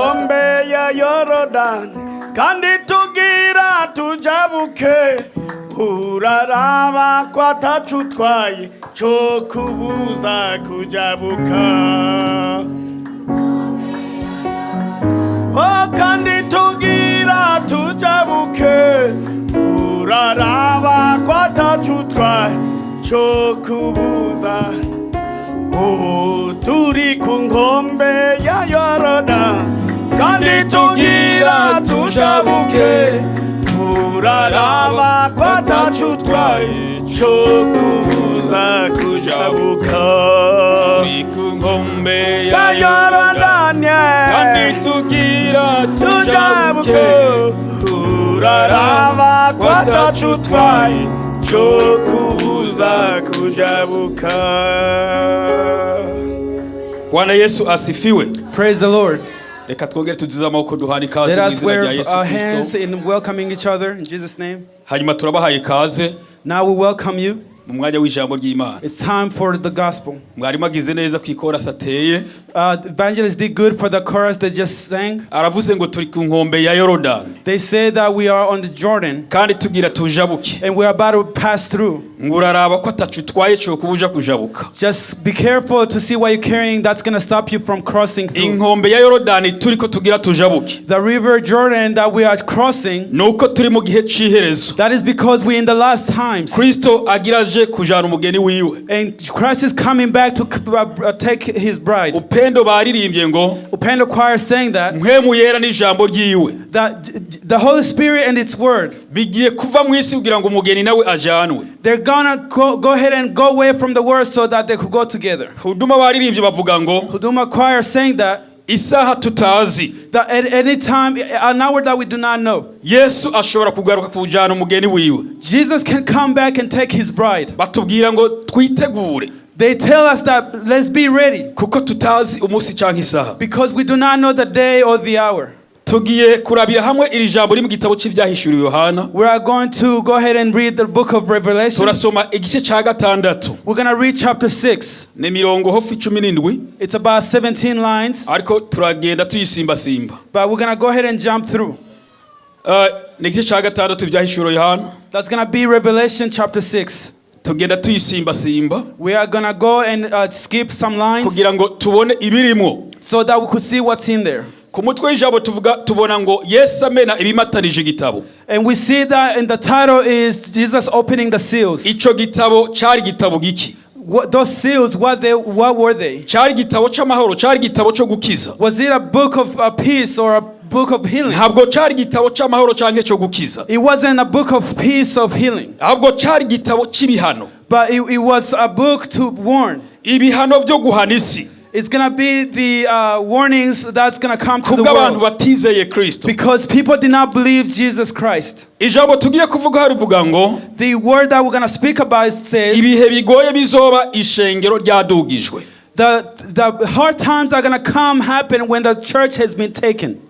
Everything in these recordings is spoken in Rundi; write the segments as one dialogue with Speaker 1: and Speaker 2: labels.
Speaker 1: Nkombe ya Yorodani, kandi tugira tujabuke, uraraba ko ataco utwaye co kubuza kujabuka. Oh, kandi tugira tujabuke, uraraba ko ataco utwaye co kubuza. Oh, turi ku nkombe ya Yorodani, kandi tugira tujabuke, uraraba ko ataco utwaye co kubuza kujabuka.
Speaker 2: Turi ku nkombe
Speaker 1: ya
Speaker 2: ya Yorodani,
Speaker 1: Yorodani,
Speaker 2: kandi tugira
Speaker 1: tujabuke,
Speaker 2: tujabuke,
Speaker 1: uraraba ko ataco utwaye co kubuza kujabuka.
Speaker 2: Bwana Yesu asifiwe.
Speaker 3: Praise the Lord.
Speaker 2: Reka twongere tuduze amaboko duhana ikaze
Speaker 3: Let
Speaker 2: mu
Speaker 3: us
Speaker 2: izina rya
Speaker 3: wave
Speaker 2: Yesu
Speaker 3: our hands
Speaker 2: Kristo.
Speaker 3: in welcoming each other in Jesus' name.
Speaker 2: Hanyuma turabahaye ikaze
Speaker 3: Now we welcome you.
Speaker 2: Mu mwanya w'ijambo ry'Imana.
Speaker 3: It's time for the gospel.
Speaker 2: Mwarimu agize neza ku ikorasi ateye.
Speaker 3: Evangelist did good for the chorus they just sang.
Speaker 2: Aravuze ngo turi ku nkombe ya Yorodani,
Speaker 3: They say that we are on the Jordan
Speaker 2: kandi tugira tujabuke,
Speaker 3: and we are about to pass through.
Speaker 2: Ngo uraraba ko ataco utwaye co kubuja kujabuka.
Speaker 3: Just be careful to see what you're carrying that's going to stop you from crossing through.
Speaker 2: Inkombe ya Yorodani turiko tugira tujabuke,
Speaker 3: The river Jordan that we are crossing,
Speaker 2: nuko turi mu gihe c'iherezo.
Speaker 3: That is because we're in the last times.
Speaker 2: Kristo agira aje kujana umugeni wiwe.
Speaker 3: And Christ is coming back to take his bride.
Speaker 2: Upendo baririmbye ngo
Speaker 3: Upendo Choir saying that,
Speaker 2: Mpwemu Yera n'ijambo ryiwe
Speaker 3: that the Holy Spirit and its word,
Speaker 2: bigiye kuva mu isi kugira ngo umugeni nawe ajanwe.
Speaker 3: They're gonna go ahead and go away from the world so that they could go together.
Speaker 2: Huduma baririmbye bavuga ngo
Speaker 3: Huduma Choir saying that,
Speaker 2: isaha tutazi,
Speaker 3: that at any time, an hour that we do not know,
Speaker 2: Yesu ashobora kugaruka kujana umugeni wiwe.
Speaker 3: Jesus can come back and take his bride.
Speaker 2: Batubwira ngo twitegure,
Speaker 3: They tell us that let's be ready
Speaker 2: kuko tutazi umunsi cyangwa isaha.
Speaker 3: Because we do not know the day or the hour.
Speaker 2: Tugiye kurabira hamwe iri jambo riri mu gitabo cy'ibyahishuriwe Yohana.
Speaker 3: We are going to go ahead and read the book of Revelation.
Speaker 2: Turasoma igice cya gatandatu.
Speaker 3: We're going to read chapter 6.
Speaker 2: Ni mirongo hofi 17.
Speaker 3: It's about 17 lines,
Speaker 2: Ariko turagenda tuyisimbasimba.
Speaker 3: But we're going to go ahead and jump through.
Speaker 2: Ni igice cya gatandatu ibyahishuriwe Yohana.
Speaker 3: That's going to be Revelation chapter 6.
Speaker 2: Tugenda tuyisimbasimba
Speaker 3: We are going to go and skip some lines
Speaker 2: kugira ngo tubone ibirimo.
Speaker 3: So that we could see what's in there.
Speaker 2: Ku mutwe w'ijambo tuvuga tubona ngo Yesu amena ibimatanije igitabo.
Speaker 3: And we see that in the title is Jesus opening the seals.
Speaker 2: Icyo gitabo cyari igitabo giki?
Speaker 3: What, those seals, what were they?
Speaker 2: Cyari igitabo cy'amahoro? Cyari igitabo cyo gukiza?
Speaker 3: Was it a book of peace or a book of healing?
Speaker 2: Ntabwo cyari igitabo cy'amahoro cyangwa cyo gukiza.
Speaker 3: It wasn't a book of peace, of healing,
Speaker 2: Ahubwo cyari igitabo cy'ibihano.
Speaker 3: But it was a book to warn.
Speaker 2: Ibihano byo guhana isi
Speaker 3: It's gonna be the warnings that's gonna come to the
Speaker 2: kubw'abantu
Speaker 3: world
Speaker 2: batizeye Kristo.
Speaker 3: Because people did not believe Jesus Christ.
Speaker 2: Ijambo tugiye kuvuga rivuga ngo
Speaker 3: The word that we're gonna speak about says
Speaker 2: ibihe bigoye bizoba ishengero ryadugijwe.
Speaker 3: the hard times are gonna come happen when the church has been taken.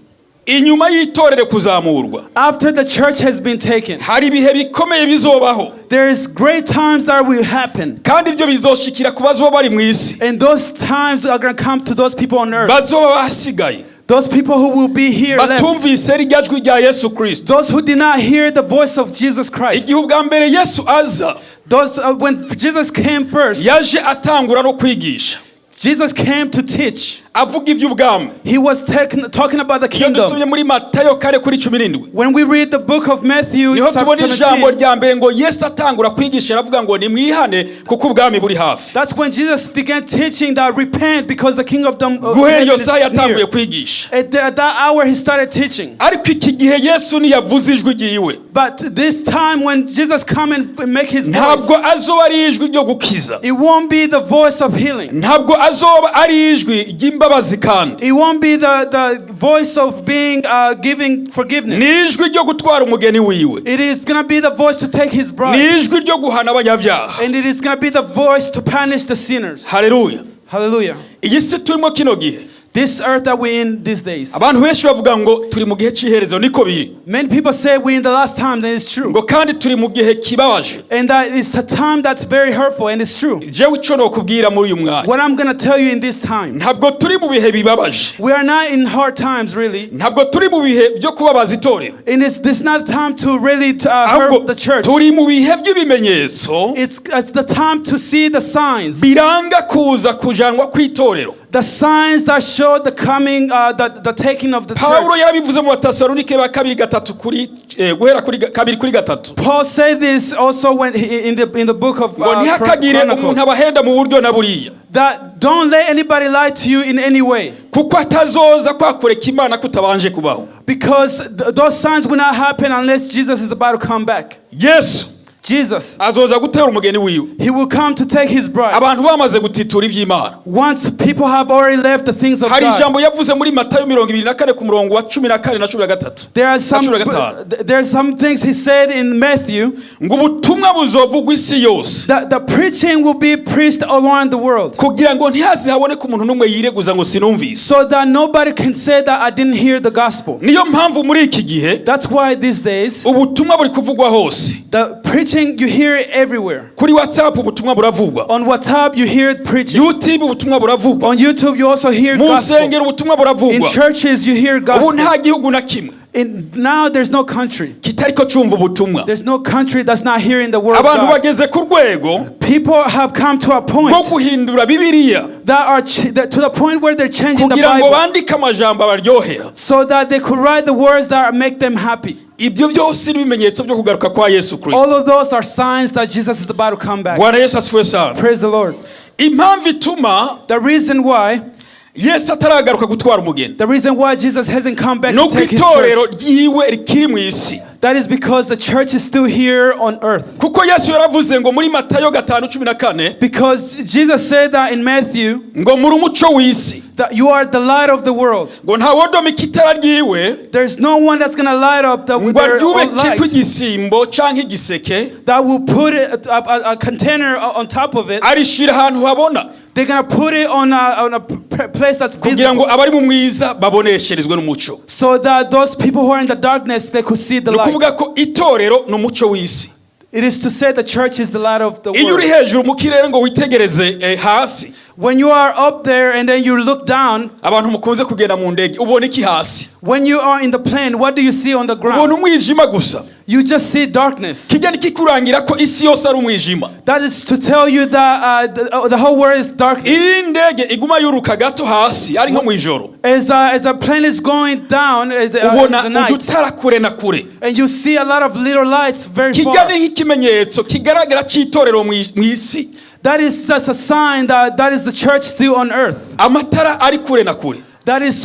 Speaker 2: Inyuma y'itorero kuzamurwa,
Speaker 3: After the church has been taken,
Speaker 2: hari ibihe bikomeye bizobaho,
Speaker 3: there is great times that will happen.
Speaker 2: Kandi ibyo bizoshikira ku bazoba bari mu isi,
Speaker 3: And those times are gonna come to those people on earth.
Speaker 2: Bazoba basigaye,
Speaker 3: Those people who will be here left.
Speaker 2: Batumvise rirya jwi rya Yesu Kristo.
Speaker 3: Those who did not hear the voice of Jesus Christ.
Speaker 2: Igihe ubwa mbere Yesu aza,
Speaker 3: Those when Jesus came first,
Speaker 2: yaje atangura no kwigisha,
Speaker 3: Jesus came to teach.
Speaker 2: Avuga iby'ubwami.
Speaker 3: He was talking about the
Speaker 2: Iyo
Speaker 3: kingdom.
Speaker 2: Dusomye muri Matayo 4:17,
Speaker 3: When we read the book of Matthew,
Speaker 2: niho
Speaker 3: chapter
Speaker 2: tubona ijambo
Speaker 3: 17,
Speaker 2: rya mbere ngo Yesu atangura kwigisha aravuga ngo nimwihane kuko ubwami buri hafi.
Speaker 3: That's when Jesus began teaching that repent because the kingdom of
Speaker 2: Guhera
Speaker 3: heaven
Speaker 2: iyo
Speaker 3: is
Speaker 2: saha yatanguye
Speaker 3: near.
Speaker 2: Kwigisha.
Speaker 3: At that hour, he started teaching.
Speaker 2: Ariko iki gihe Yesu ntiyavuze ijwi ryiwe,
Speaker 3: But this time, when Jesus come and make his voice,
Speaker 2: ntabwo azoba ari ijwi ryo gukiza,
Speaker 3: it won't be the voice of healing.
Speaker 2: Ntabwo azoba ari ijwi ry'imbabazi kandi,
Speaker 3: It won't be the voice of being giving forgiveness.
Speaker 2: Ni ijwi ryo gutwara umugeni wiwe,
Speaker 3: It is gonna be the voice to take his bride.
Speaker 2: Ni ijwi ryo guhana abanyabyaha.
Speaker 3: And it is gonna be the voice to punish the sinners.
Speaker 2: Haleluya.
Speaker 3: Hallelujah.
Speaker 2: Iyi si turimo kino gihe,
Speaker 3: This earth that we're in these days.
Speaker 2: Abantu benshi bavuga ngo turi mu gihe cy'iherezo, niko biri.
Speaker 3: Many people say we're in the last time, then it's true.
Speaker 2: Ngo kandi turi mu gihe kibabaje.
Speaker 3: And that is a time that's very hurtful, and it's true.
Speaker 2: Jewe icyo nokubwira muri uyu mwanya,
Speaker 3: What I'm gonna tell you in this time,
Speaker 2: ntabwo turi mu bihe bibabaje.
Speaker 3: We are not in hard times, really.
Speaker 2: Ntabwo turi mu bihe byo kubabaza itorero.
Speaker 3: And it's not time to really hurt
Speaker 2: Ahubwo
Speaker 3: the church.
Speaker 2: turi mu bihe by'ibimenyetso
Speaker 3: It's the time to see the signs.
Speaker 2: Biranga kuza kujanwa kw'itorero.
Speaker 3: The signs that show the coming, the taking of the
Speaker 2: Pawulo
Speaker 3: church.
Speaker 2: yarabivuze mu Batesalonike ba kabiri gatatu kuri guhera kuri kabiri kuri gatatu.
Speaker 3: Paul said this also when he, in the book of
Speaker 2: Ngo ntihakagire umuntu
Speaker 3: Chronicles,
Speaker 2: abahenda mu buryo na buriya,
Speaker 3: that don't let anybody lie to you in any way,
Speaker 2: kuko atazoza kwakureka Imana kutabanje kubaho.
Speaker 3: Because those signs will not happen unless Jesus is about to come back.
Speaker 2: Yesu
Speaker 3: Jesus,
Speaker 2: azoza gutera umugeni wiwe
Speaker 3: he will come to take his bride.
Speaker 2: Abantu bamaze gutitura iby'Imana.
Speaker 3: Once people have already left the things of
Speaker 2: Hari
Speaker 3: God.
Speaker 2: ijambo yavuze muri Matayo 24 ku murongo wa 14 na 13
Speaker 3: There are
Speaker 2: na
Speaker 3: some
Speaker 2: 15.
Speaker 3: There are some things he said in Matthew
Speaker 2: Ngo ubutumwa buzovugwa isi yose
Speaker 3: that the preaching will be preached around the world,
Speaker 2: kugira ngo ntihaze haboneke umuntu n'umwe yireguza ngo sinumvise.
Speaker 3: So that nobody can say that I didn't hear the gospel.
Speaker 2: Niyo mpamvu muri iki gihe
Speaker 3: That's why these days
Speaker 2: ubutumwa buri kuvugwa hose.
Speaker 3: The preaching, you hear it everywhere.
Speaker 2: Kuri WhatsApp ubutumwa buravugwa.
Speaker 3: On WhatsApp you hear it preaching.
Speaker 2: YouTube ubutumwa buravugwa.
Speaker 3: On YouTube you also hear
Speaker 2: Mu
Speaker 3: gospel.
Speaker 2: nsengero ubutumwa
Speaker 3: In
Speaker 2: buravugwa.
Speaker 3: churches you hear
Speaker 2: Ubu
Speaker 3: gospel.
Speaker 2: nta gihugu na kimwe
Speaker 3: Now there's no country.
Speaker 2: Kitariko cumva ubutumwa.
Speaker 3: There's no country that's not hearing the word of
Speaker 2: Abantu
Speaker 3: God.
Speaker 2: bageze ku rwego
Speaker 3: People have come to a
Speaker 2: rwo
Speaker 3: point
Speaker 2: guhindura Bibiliya
Speaker 3: that are that to the point where they're changing the
Speaker 2: kugira ngo
Speaker 3: Bible
Speaker 2: bandike amajambo abaryohera.
Speaker 3: So that they could write the words that make them happy.
Speaker 2: Ibyo byose ni ibimenyetso byo kugaruka kwa Yesu Kristo.
Speaker 3: All of those are signs that Jesus is about to come back.
Speaker 2: Bwana Yesu asifiwe sana.
Speaker 3: Praise the Lord.
Speaker 2: Impamvu ituma
Speaker 3: The reason why,
Speaker 2: Yesu ataragaruka gutwara umugeni
Speaker 3: the reason why Jesus hasn't come back
Speaker 2: ni
Speaker 3: to
Speaker 2: uko
Speaker 3: take his
Speaker 2: itorero
Speaker 3: church,
Speaker 2: ryiwe rikiri mu isi.
Speaker 3: That is because the church is still here on earth.
Speaker 2: Kuko Yesu yaravuze ngo muri Matayo 5:14
Speaker 3: Because Jesus said that in Matthew
Speaker 2: ngo muri umuco w'isi,
Speaker 3: that you are the light of the world.
Speaker 2: Ngo ntawodomika itara ryiwe
Speaker 3: There's no one that's gonna light up the, with
Speaker 2: ngo
Speaker 3: their own
Speaker 2: aryubeke
Speaker 3: light
Speaker 2: igisimbo canke igiseke,
Speaker 3: that will put it, a container on top of it.
Speaker 2: Arishira ahantu habona
Speaker 3: They're gonna put it on a place that's
Speaker 2: kugira ngo
Speaker 3: visible,
Speaker 2: abari mu mwiza babonesherezwe n'umuco.
Speaker 3: So that those people who are in the darkness, they could see the
Speaker 2: Ni
Speaker 3: light.
Speaker 2: ukuvuga ko itorero ni umuco w'isi.
Speaker 3: It is to say the church is the light of the
Speaker 2: Iyo uri
Speaker 3: world.
Speaker 2: hejuru mu kirere ngo witegereze hasi,
Speaker 3: When you are up there and then you look down,
Speaker 2: abantu mukunze kugenda mu ndege, ubona iki hasi?
Speaker 3: When you are in the plane, what do you see on the
Speaker 2: Ubona
Speaker 3: ground?
Speaker 2: Umwijima gusa.
Speaker 3: You just see darkness.
Speaker 2: Kijya kikurangira ko isi yose ari umwijima.
Speaker 3: That is to tell you that the whole world is darkness.
Speaker 2: Iyo indege iguma yuruka gato hasi ari nko mu ijoro,
Speaker 3: As a plane is going down
Speaker 2: ubona
Speaker 3: in the night,
Speaker 2: udutara kure na kure.
Speaker 3: And you see a lot of little lights very
Speaker 2: Kijya
Speaker 3: far.
Speaker 2: ni nk'ikimenyetso kigaragara cy'itorero mu isi.
Speaker 3: That is just a sign that that is the church still on earth.
Speaker 2: Amatara ari kure na kure.
Speaker 3: That's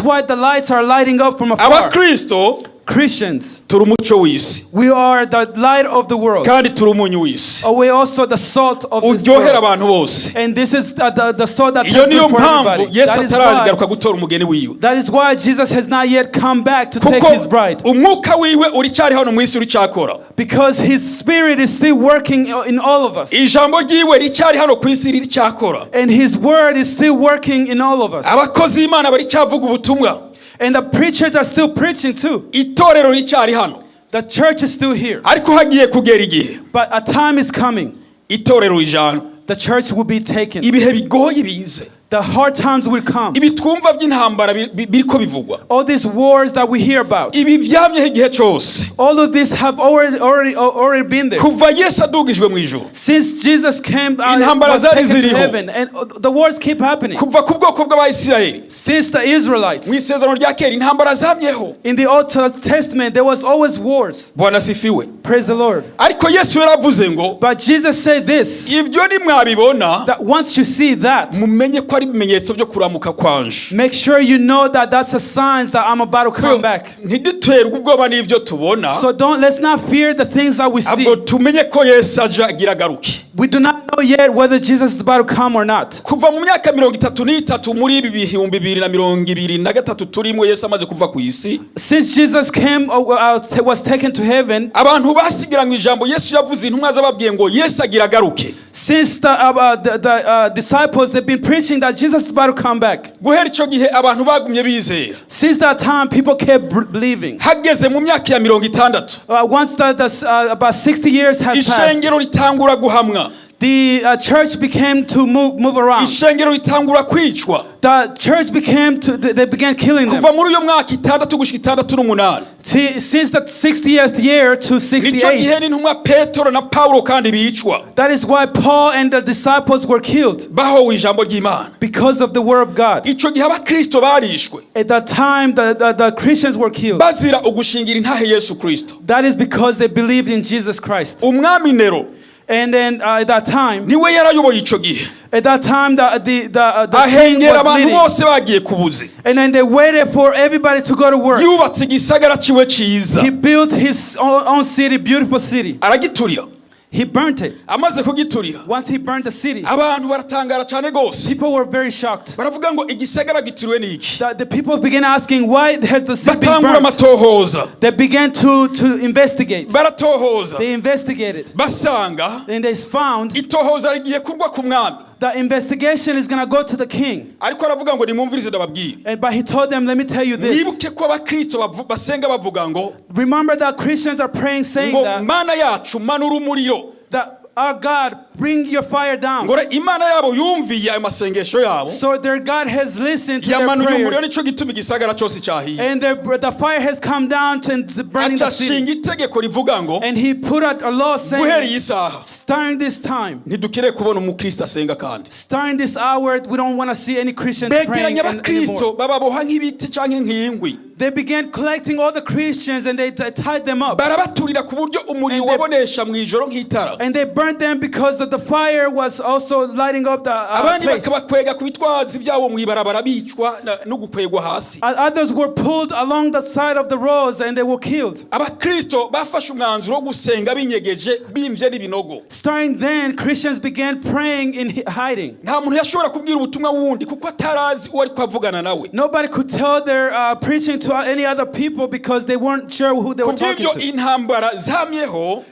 Speaker 3: why the lights are lighting up from afar.
Speaker 2: Abakristo
Speaker 3: Christians,
Speaker 2: turi umuco w'isi
Speaker 3: we are the light of the world.
Speaker 2: Kandi turi umunyu w'isi
Speaker 3: We also the salt of this
Speaker 2: uryohera
Speaker 3: world.
Speaker 2: Abantu bose.
Speaker 3: And this is the salt that
Speaker 2: Iyo
Speaker 3: tastes
Speaker 2: niyo
Speaker 3: good for
Speaker 2: mpamvu
Speaker 3: everybody.
Speaker 2: Yesu
Speaker 3: That is why,
Speaker 2: ataragaruka gutora umugeni wiwe,
Speaker 3: that is why Jesus has not yet come back to take
Speaker 2: kuko
Speaker 3: his bride.
Speaker 2: Umwuka wiwe uricyari hano mu isi uricyakora.
Speaker 3: Because his spirit is still working in all of us.
Speaker 2: Ijambo ryiwe ricyari hano ku isi riricyakora.
Speaker 3: And his word is still working in all of us.
Speaker 2: Abakozi b'Imana baricyavuga ubutumwa.
Speaker 3: And the preachers are still preaching too.
Speaker 2: Itorero ricyari hano.
Speaker 3: The church is still here.
Speaker 2: Ariko hagiye kugera igihe
Speaker 3: But a time is coming.
Speaker 2: Itorero rijana.
Speaker 3: The church will be taken.
Speaker 2: Ibihe bigoye bize.
Speaker 3: The hard times will come.
Speaker 2: Ibi twumva by'intambara biriko bivugwa,
Speaker 3: All these wars that we hear about,
Speaker 2: ibi byamyeho igihe cyose
Speaker 3: all of this have already been there.
Speaker 2: Kuva Yesu adugijwe mu ijuru.
Speaker 3: Since Jesus came,
Speaker 2: Intambara
Speaker 3: was
Speaker 2: zari
Speaker 3: taken to
Speaker 2: ziriho.
Speaker 3: Heaven, and the wars keep happening.
Speaker 2: Kuva ku bwoko bw'Abayisiraheli
Speaker 3: Since the Israelites,
Speaker 2: mu isezerano rya kera intambara zamyeho.
Speaker 3: In the Old Testament, there was always wars.
Speaker 2: Bwana asifiwe.
Speaker 3: Praise the Lord.
Speaker 2: Ariko Yesu yaravuze ngo
Speaker 3: But Jesus said this,
Speaker 2: ibyo nimwabibona
Speaker 3: that once you see that,
Speaker 2: mumenye ko ari ibimenyetso byo kuramuka kwanje.
Speaker 3: Make sure you know that that's the signs that I'm about to come back.
Speaker 2: Ntiduterwe ubwoba n'ibyo tubona,
Speaker 3: So don't let's not fear the things that we see,
Speaker 2: ahubwo tumenye ko Yesu aje agira agaruke.
Speaker 3: We do not know yet whether Jesus is about to come or not.
Speaker 2: Kuva mu myaka 33 muri ibi 2023 turimo, Yesu amaze kuva ku isi,
Speaker 3: Since Jesus came, was taken to heaven,
Speaker 2: abantu basigaranywe ijambo Yesu yavuze, intumwa zababwiye ngo Yesu agira agaruke.
Speaker 3: Since the disciples, they've been preaching that Jesus is about to come back.
Speaker 2: Guhera icyo gihe abantu bagumye bizera.
Speaker 3: Since that time, people kept believing.
Speaker 2: Hageze mu myaka ya 60,
Speaker 3: Once about 60 years has passed,
Speaker 2: ishengero ritangura guhamwa,
Speaker 3: the church became to move around.
Speaker 2: Ishengero ritangura kwicwa.
Speaker 3: The church became to, they began killing them.
Speaker 2: Kuva muri uyo mwaka 60 gushika 68,
Speaker 3: See, since the 60th year to
Speaker 2: nicyo
Speaker 3: 68,
Speaker 2: gihe n'intumwa Petero na Paulo kandi bicwa,
Speaker 3: that is why Paul and the disciples were killed
Speaker 2: bahowe ijambo ry'Imana.
Speaker 3: Because of the word of God.
Speaker 2: Icyo gihe abakristo barishwe
Speaker 3: At that time, the Christians were killed.
Speaker 2: Bazira ugushingira intahe Yesu Kristo.
Speaker 3: That is because they believed in Jesus Christ.
Speaker 2: Umwami Nero
Speaker 3: And then at that time,
Speaker 2: niwe yarayoboye icyo gihe,
Speaker 3: at that time, the king
Speaker 2: ahengera
Speaker 3: was
Speaker 2: abantu
Speaker 3: leading.
Speaker 2: Bose bagiye ku buzi.
Speaker 3: And then they waited for everybody to go to work.
Speaker 2: Yubatse igisagara ciwe ciza,
Speaker 3: He built his own city, beautiful city.
Speaker 2: Aragiturira.
Speaker 3: He burnt it.
Speaker 2: Amaze kugiturira,
Speaker 3: Once he burned the city,
Speaker 2: abantu baratangara cyane rwose,
Speaker 3: people were very shocked.
Speaker 2: Baravuga ngo igisagara gituriwe n'iki?
Speaker 3: The people began asking, why has the city been
Speaker 2: Batangura
Speaker 3: burnt?
Speaker 2: amatohoza.
Speaker 3: They began to investigate.
Speaker 2: Baratohoza,
Speaker 3: They investigated.
Speaker 2: Basanga
Speaker 3: Then they found
Speaker 2: itohoza rigiye kurwa ku mwami.
Speaker 3: The investigation is going to go to the king.
Speaker 2: Ariko aravuga ngo nimwumvirize ndababwire.
Speaker 3: But he told them, let me tell you this.
Speaker 2: Mwibuke ko abakristo basenga bavuga ngo
Speaker 3: Remember that Christians are praying, saying
Speaker 2: ngo
Speaker 3: that,
Speaker 2: Mana yacu manura umuriro.
Speaker 3: That our God, bring your fire down.
Speaker 2: Ngo re Imana yabo yumviye ayo masengesho yabo,
Speaker 3: So their God has listened to their
Speaker 2: yamanuye umuriro,
Speaker 3: prayers.
Speaker 2: nicyo gituma igisagara cyose cyahiye.
Speaker 3: And the fire has come down to and burning
Speaker 2: Aca
Speaker 3: the city.
Speaker 2: ashinga itegeko rivuga ngo
Speaker 3: And he put out a law
Speaker 2: guhera
Speaker 3: saying,
Speaker 2: iyi saha
Speaker 3: starting this time,
Speaker 2: ntidukeneye kubona umukristo asenga kandi.
Speaker 3: Starting this hour, we don't want to see any Christians praying
Speaker 2: Begeranya abakristo
Speaker 3: anymore.
Speaker 2: Bababoha nk'ibiti cyangwa nk'ingwi,
Speaker 3: They began collecting all the Christians and they tied them up.
Speaker 2: Barabaturira ku buryo umuriro wabonesha mu ijoro nk'itara.
Speaker 3: And they burnt them because the fire was also lighting up the
Speaker 2: Abandi
Speaker 3: place.
Speaker 2: Bakabakwega ku bitwazi byabo mu ibarabara bicwa no gukwegwa hasi.
Speaker 3: Others were pulled along the side of the roads and they were killed.
Speaker 2: Abakristo bafashe umwanzuro wo gusenga binyegeje bimvye n'ibinogo.
Speaker 3: Starting then, Christians began praying in hiding.
Speaker 2: Nta muntu yashobora kubwira ubutumwa wundi kuko atarazi uwo ariko avugana nawe.
Speaker 3: Nobody could tell their preaching to any other people because they weren't sure who they were talking
Speaker 2: Kubw'ibyo
Speaker 3: to.
Speaker 2: Intambara zamyeho,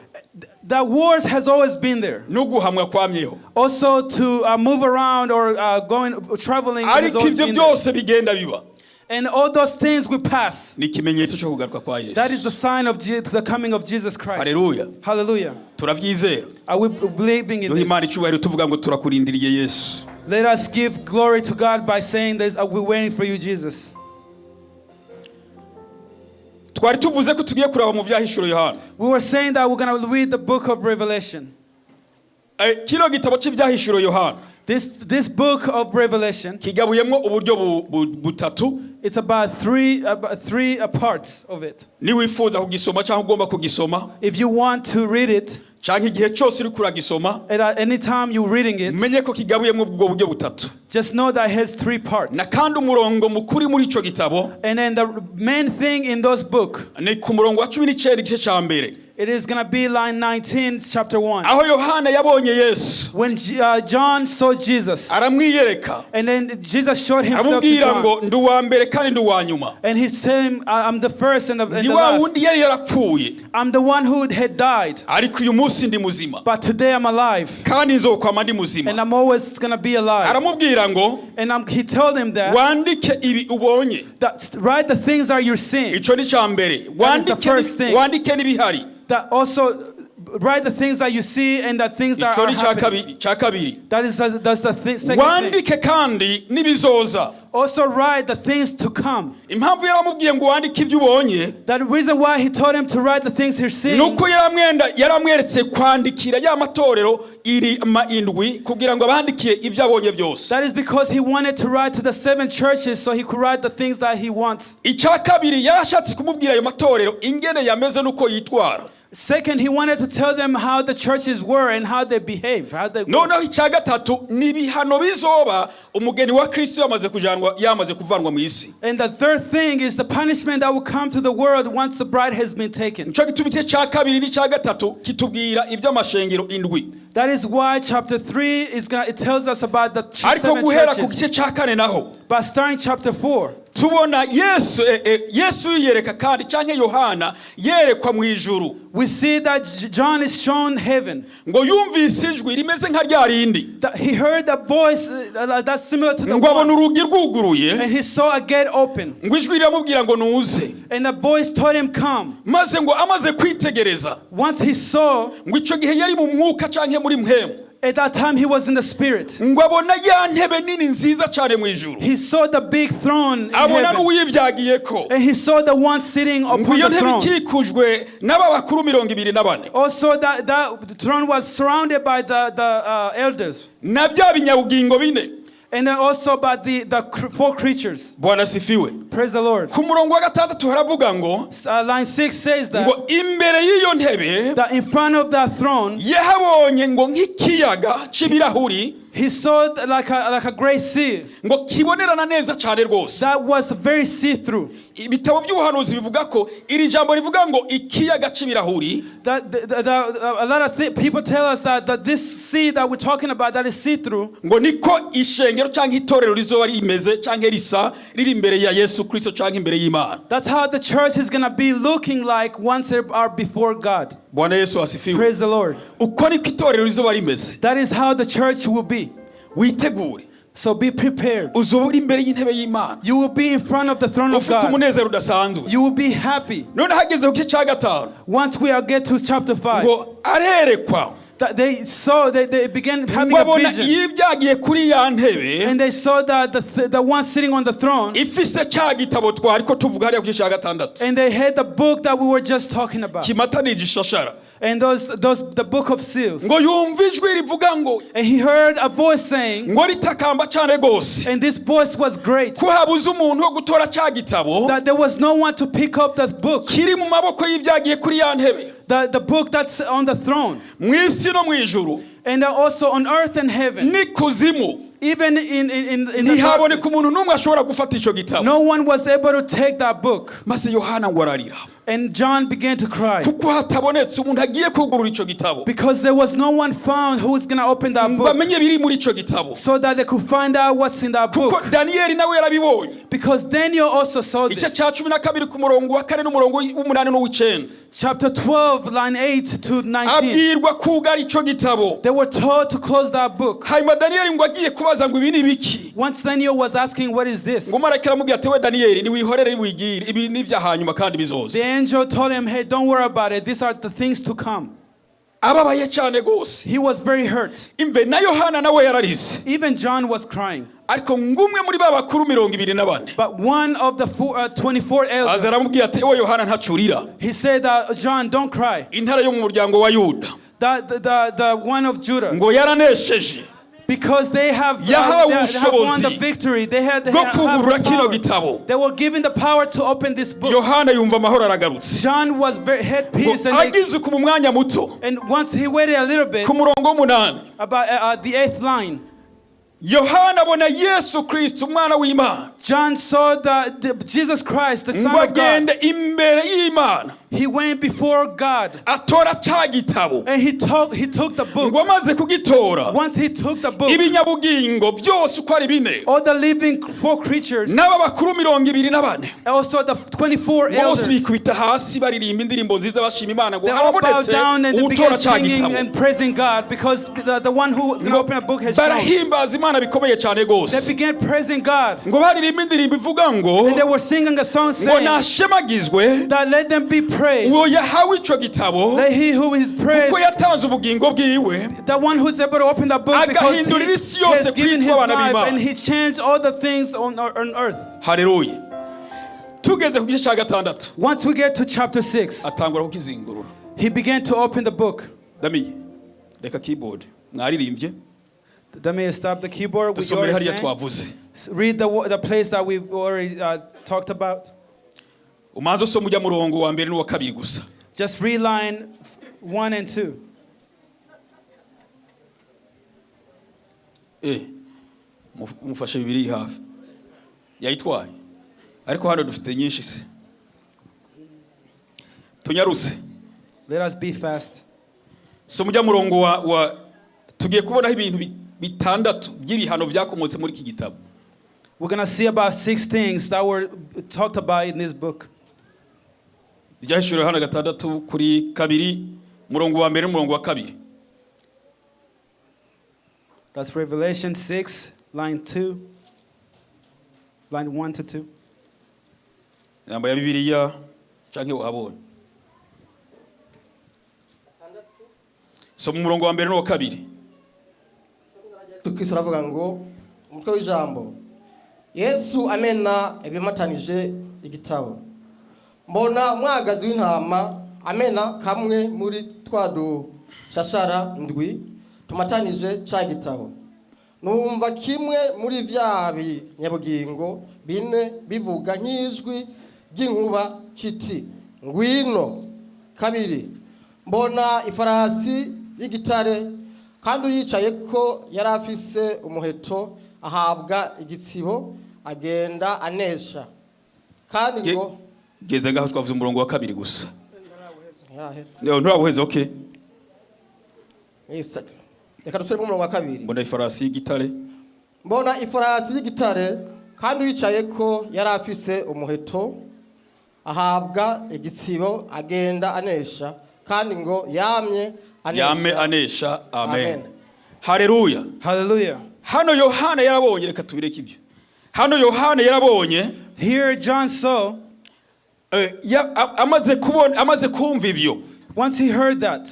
Speaker 3: The wars has always been there.
Speaker 2: No guhamwa kwamyeho.
Speaker 3: Also, to move around or going traveling has
Speaker 2: Ariko
Speaker 3: always
Speaker 2: ibyo
Speaker 3: been there.
Speaker 2: Byose bigenda biba
Speaker 3: And all those things will pass.
Speaker 2: Ni ikimenyetso cyo kugaruka kwa
Speaker 3: That is
Speaker 2: Yesu.
Speaker 3: the sign of the coming of Jesus Christ.
Speaker 2: Haleluya.
Speaker 3: Hallelujah.
Speaker 2: Turabyizera.
Speaker 3: Are we believing in
Speaker 2: Duhe
Speaker 3: this?
Speaker 2: Imana icyubahiro tuvuga ngo turakurindiriye Yesu.
Speaker 3: Let us give glory to God by saying this: We're waiting for you, Jesus.
Speaker 2: Twari tuvuze ko tugiye kuraba mu byahishuro Yohana.
Speaker 3: We were saying that we're going to read the book of Revelation.
Speaker 2: Kino gitabo cy'ibyahishuro Yohana
Speaker 3: This book of Revelation,
Speaker 2: kigabuyemo uburyo butatu.
Speaker 3: It's about three parts of it.
Speaker 2: Niwifuza kugisoma cyangwa ugomba kugisoma,
Speaker 3: If you want to read it,
Speaker 2: cyangwa igihe cyose uri kuragisoma,
Speaker 3: and at any time you're reading it,
Speaker 2: umenye ko kigabuyemo ubwo buryo butatu.
Speaker 3: Just know that it has three parts.
Speaker 2: Na kandi umurongo mukuri muri icyo gitabo
Speaker 3: And then the main thing in those book,
Speaker 2: ni ku murongo wa 19 igice cya mbere,
Speaker 3: it is going to be line 19, chapter 1.
Speaker 2: Aho Yohana yabonye Yesu,
Speaker 3: When John saw Jesus,
Speaker 2: aramwiyereka,
Speaker 3: and then Jesus showed himself to
Speaker 2: aramubwira
Speaker 3: John.
Speaker 2: Ngo ndi uwa mbere kandi ndi uwa nyuma.
Speaker 3: And he said, I'm the first and
Speaker 2: Ndi
Speaker 3: the
Speaker 2: wa
Speaker 3: last.
Speaker 2: wundi yari yarapfuye,
Speaker 3: I'm the one who had died,
Speaker 2: ariko uyu munsi ndi muzima,
Speaker 3: but today I'm alive.
Speaker 2: Kandi nzokwama ndi muzima.
Speaker 3: And I'm always going to be alive.
Speaker 2: Aramubwira ngo
Speaker 3: And he told him that,
Speaker 2: wandike ibi ubonye.
Speaker 3: That write the things that you're seeing.
Speaker 2: Icyo ni icya mbere.
Speaker 3: That is the
Speaker 2: Wandike
Speaker 3: first thing.
Speaker 2: Wandike n'ibihari.
Speaker 3: That also write the things that you see and the things that
Speaker 2: Icyo
Speaker 3: are
Speaker 2: ni icya
Speaker 3: happening.
Speaker 2: kabiri cya kabiri.
Speaker 3: That's the second thing.
Speaker 2: Wandike kandi n'ibizoza.
Speaker 3: Also write the things to come.
Speaker 2: Impamvu yaramubwiye ngo wandike ibyo ubonye,
Speaker 3: That reason why he told him to write the things he's seeing,
Speaker 2: nuko yaramwenda yaramweretse kwandikira ya matorero iri ma indwi kugira ngo abandikire ibyo abonye byose.
Speaker 3: That is because he wanted to write to the seven churches so he could write the things that he wants.
Speaker 2: Icya kabiri yarashatse kumubwira ayo matorero ingene yameze n'uko yitwara.
Speaker 3: Second, he wanted to tell them how the churches were and how they behave, how they
Speaker 2: Noneho icya gatatu ni ibihano bizoba umugeni wa Kristo yamaze kujanwa yamaze kuvanwa mu isi.
Speaker 3: And the third thing is the punishment that will come to the world once the bride has been taken.
Speaker 2: Nicyo gituma igice cya kabiri n'icya gatatu kitubwira iby'amashengero indwi.
Speaker 3: That is why chapter 3 is gonna, it tells us about the
Speaker 2: Ariko
Speaker 3: seven
Speaker 2: guhera ku
Speaker 3: churches.
Speaker 2: gice cya kane naho,
Speaker 3: But starting chapter 4,
Speaker 2: tubona Yesu Yesu yiyereka kandi canke Yohana yerekwa mu ijuru.
Speaker 3: We see that John is shown heaven.
Speaker 2: Ngo yumvise ijwi rimeze nka rya rindi.
Speaker 3: That he heard a voice that's similar to the
Speaker 2: Ngo abona
Speaker 3: one.
Speaker 2: urugi rwuguruye.
Speaker 3: And he saw a gate open.
Speaker 2: Ngo ijwi riramubwira ngo nuze.
Speaker 3: And the voice told him, "Come."
Speaker 2: Maze ngo amaze kwitegereza,
Speaker 3: Once he saw,
Speaker 2: ngo icyo gihe yari mu mwuka canke muri mpwemu,
Speaker 3: at that time he was in the spirit.
Speaker 2: Ngo abona ya ntebe nini nziza cyane mu ijuru,
Speaker 3: He saw the big throne in
Speaker 2: abona
Speaker 3: heaven.
Speaker 2: N'uwibyagiyeko.
Speaker 3: And he saw the one sitting
Speaker 2: Ngo
Speaker 3: upon
Speaker 2: iyo
Speaker 3: the
Speaker 2: ntebe
Speaker 3: throne.
Speaker 2: ikikujwe n'aba bakuru 24,
Speaker 3: Also, that throne was surrounded by the elders.
Speaker 2: Na bya binyabugingo bine.
Speaker 3: And then also by the four creatures.
Speaker 2: Bwana asifiwe.
Speaker 3: Praise the Lord.
Speaker 2: Ku murongo wa gatandatu haravuga ngo,
Speaker 3: Line 6 says that,
Speaker 2: ngo imbere y'iyo ntebe
Speaker 3: that in front of that throne,
Speaker 2: yahabonye ngo nk'ikiyaga c'ibirahuri,
Speaker 3: he saw like a great sea
Speaker 2: ngo kibonerana neza cyane rwose.
Speaker 3: That was very see through.
Speaker 2: Ibitabo by'ubuhanuzi bivuga ko iri jambo rivuga ngo ikiyaga c'ibirahuri,
Speaker 3: That a lot of people tell us that this sea that we're talking about that is see through,
Speaker 2: ngo niko ishengero cyangwa itorero rizoba rimeze cyangwa risa riri imbere ya Yesu Kristo cyangwa imbere y'Imana.
Speaker 3: That's how the church is going to be looking like once they are before God.
Speaker 2: Bwana Yesu asifiwe.
Speaker 3: Praise the Lord.
Speaker 2: Uko niko itorero rizoba rimeze.
Speaker 3: That is how the church will be.
Speaker 2: Witegure.
Speaker 3: So be prepared.
Speaker 2: Uzoba uri imbere y'intebe y'Imana,
Speaker 3: You will be in front of the throne of
Speaker 2: ufite
Speaker 3: God.
Speaker 2: umunezero udasanzwe.
Speaker 3: You will be happy.
Speaker 2: None hageze ku gice cya gatanu,
Speaker 3: Once we are get to chapter 5,
Speaker 2: ngo arerekwa,
Speaker 3: that they saw, they began having
Speaker 2: ngo
Speaker 3: a
Speaker 2: abona
Speaker 3: vision.
Speaker 2: yibyagiye kuri ya ntebe
Speaker 3: And they saw that the one sitting on the throne,
Speaker 2: ifise cya gitabo twari ko tuvuga hariya ku gice cya gatandatu,
Speaker 3: and they had the book that we were just talking about.
Speaker 2: kimatanije ishashara.
Speaker 3: And the book of seals.
Speaker 2: Ngo yumve ijwi rivuga ngo,
Speaker 3: And he heard a voice saying,
Speaker 2: ngo ritakamba cyane rwose,
Speaker 3: and this voice was great,
Speaker 2: ko habuze umuntu wo gutora cya gitabo
Speaker 3: that there was no one to pick up that book,
Speaker 2: kiri mu maboko y'ibyagiye kuri ya ntebe,
Speaker 3: the book that's on the throne,
Speaker 2: mu isi no mu ijuru,
Speaker 3: and also on earth and heaven,
Speaker 2: n'ikuzimu,
Speaker 3: even in the
Speaker 2: ntihaboneka
Speaker 3: darkness.
Speaker 2: Umuntu n'umwe ashobora gufata icyo gitabo.
Speaker 3: No one was able to take that book.
Speaker 2: Maze Yohana ngo ararira,
Speaker 3: And John began to cry
Speaker 2: kuko hatabonetse umuntu agiye kugurura icyo gitabo,
Speaker 3: because there was no one found who was going to open that
Speaker 2: ngo
Speaker 3: book
Speaker 2: amenye biri muri icyo gitabo,
Speaker 3: so that they could find out what's in that
Speaker 2: kuko
Speaker 3: book.
Speaker 2: Daniyeli nawe yarabibonye.
Speaker 3: Because Daniel also saw
Speaker 2: Igice
Speaker 3: this.
Speaker 2: cya 12 ku murongo wa kane n'umurongo w'umunani n'uw'icyenda,
Speaker 3: Chapter 12, line 8 to 19.
Speaker 2: Abwirwa kugara icyo gitabo.
Speaker 3: They were told to close that book.
Speaker 2: Hanyuma Daniyeli ngo agiye kubaza ngo ibi ni ibiki,
Speaker 3: Once Daniel was asking, "What is this?"
Speaker 2: ngo marayika aramubwira ati we Daniyeli niwihorere wigire ibi ni ibya hanyuma kandi bizoza.
Speaker 3: The angel told him, "Hey, don't worry about it. These are the things to come."
Speaker 2: Ababaye cyane rwose.
Speaker 3: He was very hurt.
Speaker 2: Imve na Yohana nawe yararize.
Speaker 3: Even John was crying.
Speaker 2: Ariko ngumwe muri ba bakuru 24,
Speaker 3: But one of the 24
Speaker 2: aza
Speaker 3: elders,
Speaker 2: aramubwira ati we Yohana ntacurira.
Speaker 3: He said, that, "John, don't cry."
Speaker 2: Intare yo mu muryango wa Yuda,
Speaker 3: That the one of Judah,
Speaker 2: ngo yaranesheje,
Speaker 3: because
Speaker 2: Yahawe
Speaker 3: they have won the
Speaker 2: ubushobozi
Speaker 3: victory. They
Speaker 2: bwo
Speaker 3: have
Speaker 2: kugurura
Speaker 3: the
Speaker 2: kino
Speaker 3: power.
Speaker 2: gitabo.
Speaker 3: They were given the power to open this book.
Speaker 2: Yohana yumva amahoro aragarutse.
Speaker 3: John was very had
Speaker 2: Ngo
Speaker 3: peace, and,
Speaker 2: agize ku mu mwanya muto,
Speaker 3: and once he waited a little bit,
Speaker 2: ku murongo w'umunani,
Speaker 3: about the eighth line,
Speaker 2: Yohana abona Yesu Kristo umwana w'Imana,
Speaker 3: John saw the Jesus Christ, the Son
Speaker 2: ngo
Speaker 3: of God.
Speaker 2: agende imbere y'Imana,
Speaker 3: He went before God
Speaker 2: atora cya gitabo.
Speaker 3: and he took the book.
Speaker 2: Ngo amaze kugitora,
Speaker 3: Once he took the book,
Speaker 2: ibinyabugingo byose uko ari bine,
Speaker 3: all the living four creatures,
Speaker 2: n'aba bakuru 24,
Speaker 3: also the 24
Speaker 2: ngo bose
Speaker 3: elders,
Speaker 2: bikubita hasi baririmba indirimbo nziza bashima Imana ngo
Speaker 3: they all bowed
Speaker 2: harabonetse
Speaker 3: down and they
Speaker 2: uwutora
Speaker 3: began
Speaker 2: cya
Speaker 3: singing
Speaker 2: gitabo.
Speaker 3: And praising God because the one who was going to
Speaker 2: Ngo
Speaker 3: open a book has shown.
Speaker 2: barahimbaza Imana bikomeye cyane
Speaker 3: They
Speaker 2: rwose.
Speaker 3: began praising God.
Speaker 2: Ngo baririmba indirimbo ivuga ngo,
Speaker 3: And they were singing a song
Speaker 2: ngo
Speaker 3: saying
Speaker 2: nashemagizwe
Speaker 3: that let them be praised.
Speaker 2: Uwo yahawe icyo gitabo,
Speaker 3: Let he who is praised,
Speaker 2: kuko yatanze ubugingo bwiwe,
Speaker 3: the one who's able to open the book, because
Speaker 2: agahindurira
Speaker 3: he
Speaker 2: isi yose
Speaker 3: has given his
Speaker 2: kwitwa abana
Speaker 3: life
Speaker 2: b'Imana.
Speaker 3: and he changed all the things on earth.
Speaker 2: Haleluya. Tugeze ku gice cya gatandatu,
Speaker 3: Once we get to chapter 6,
Speaker 2: atangura kukizingurura.
Speaker 3: He began to open the book.
Speaker 2: Damiye reka keyboard mwaririmbye.
Speaker 3: Let me stop the keyboard. We
Speaker 2: Dusomere
Speaker 3: already
Speaker 2: hariya
Speaker 3: sang.
Speaker 2: twavuze.
Speaker 3: Read the place that we already talked about.
Speaker 2: Umanze usome ujya murongo wa mbere n'uwa kabiri gusa.
Speaker 3: Just read line 1 and 2.
Speaker 2: Eh, mufashe bibiri hafi yayitwaye ariko hano dufite nyinshi se tunyaruse.
Speaker 3: Let us be fast.
Speaker 2: Soma ujya murongo wa Tugiye kubonaho ibintu bitandatu by'ibihano byakomotse muri iki gitabo.
Speaker 3: We're going to see about six things that were talked about in this book.
Speaker 2: Ibyahishuriwe Yohana 6 kuri 2, umurongo wa mbere n'umurongo wa kabiri.
Speaker 3: That's Revelation 6, line 2, line 1 to 2.
Speaker 2: Inamba ya Bibiliya canke wahabonye, soma umurongo wa mbere n'uwa kabiri.
Speaker 4: Yesu Kristo aravuga ngo umutwe w'ijambo Yesu amena ibimatanije igitabo. Mbona umwagazi w'intama amena kamwe muri twa dushashara ndwi tumatanije ca gitabo. Numva kimwe muri vya binyabugingo bine bivuga nk'ijwi ry'inkuba kiti: "Ngwino." Kabiri, mbona ifarasi y'igitare, kandi uyicaye ko yari afise umuheto, ahabwa igitsibo, agenda anesha kandi ngo
Speaker 2: Geze ngaho, twavuze umurongo wa kabiri gusa.
Speaker 4: Ntiyahera.
Speaker 2: Nturabuheze, okay.
Speaker 4: Yes. Reka dusubire mu murongo wa kabiri.
Speaker 2: Mbona ifarasi y'igitare.
Speaker 4: Mbona ifarasi y'igitare, kandi uyicaye ko yari afise umuheto, ahabwa igitsibo, agenda anesha, kandi ngo yamye anesha.
Speaker 2: Yame anesha, amen.
Speaker 4: Amen.
Speaker 2: Haleluya.
Speaker 3: Hallelujah.
Speaker 2: Hano Yohana yarabonye, reka tubireke ibyo, hano Yohana yarabonye
Speaker 3: Here, John saw,
Speaker 2: amaze kubona, amaze kumva ivyo,
Speaker 3: once he heard that,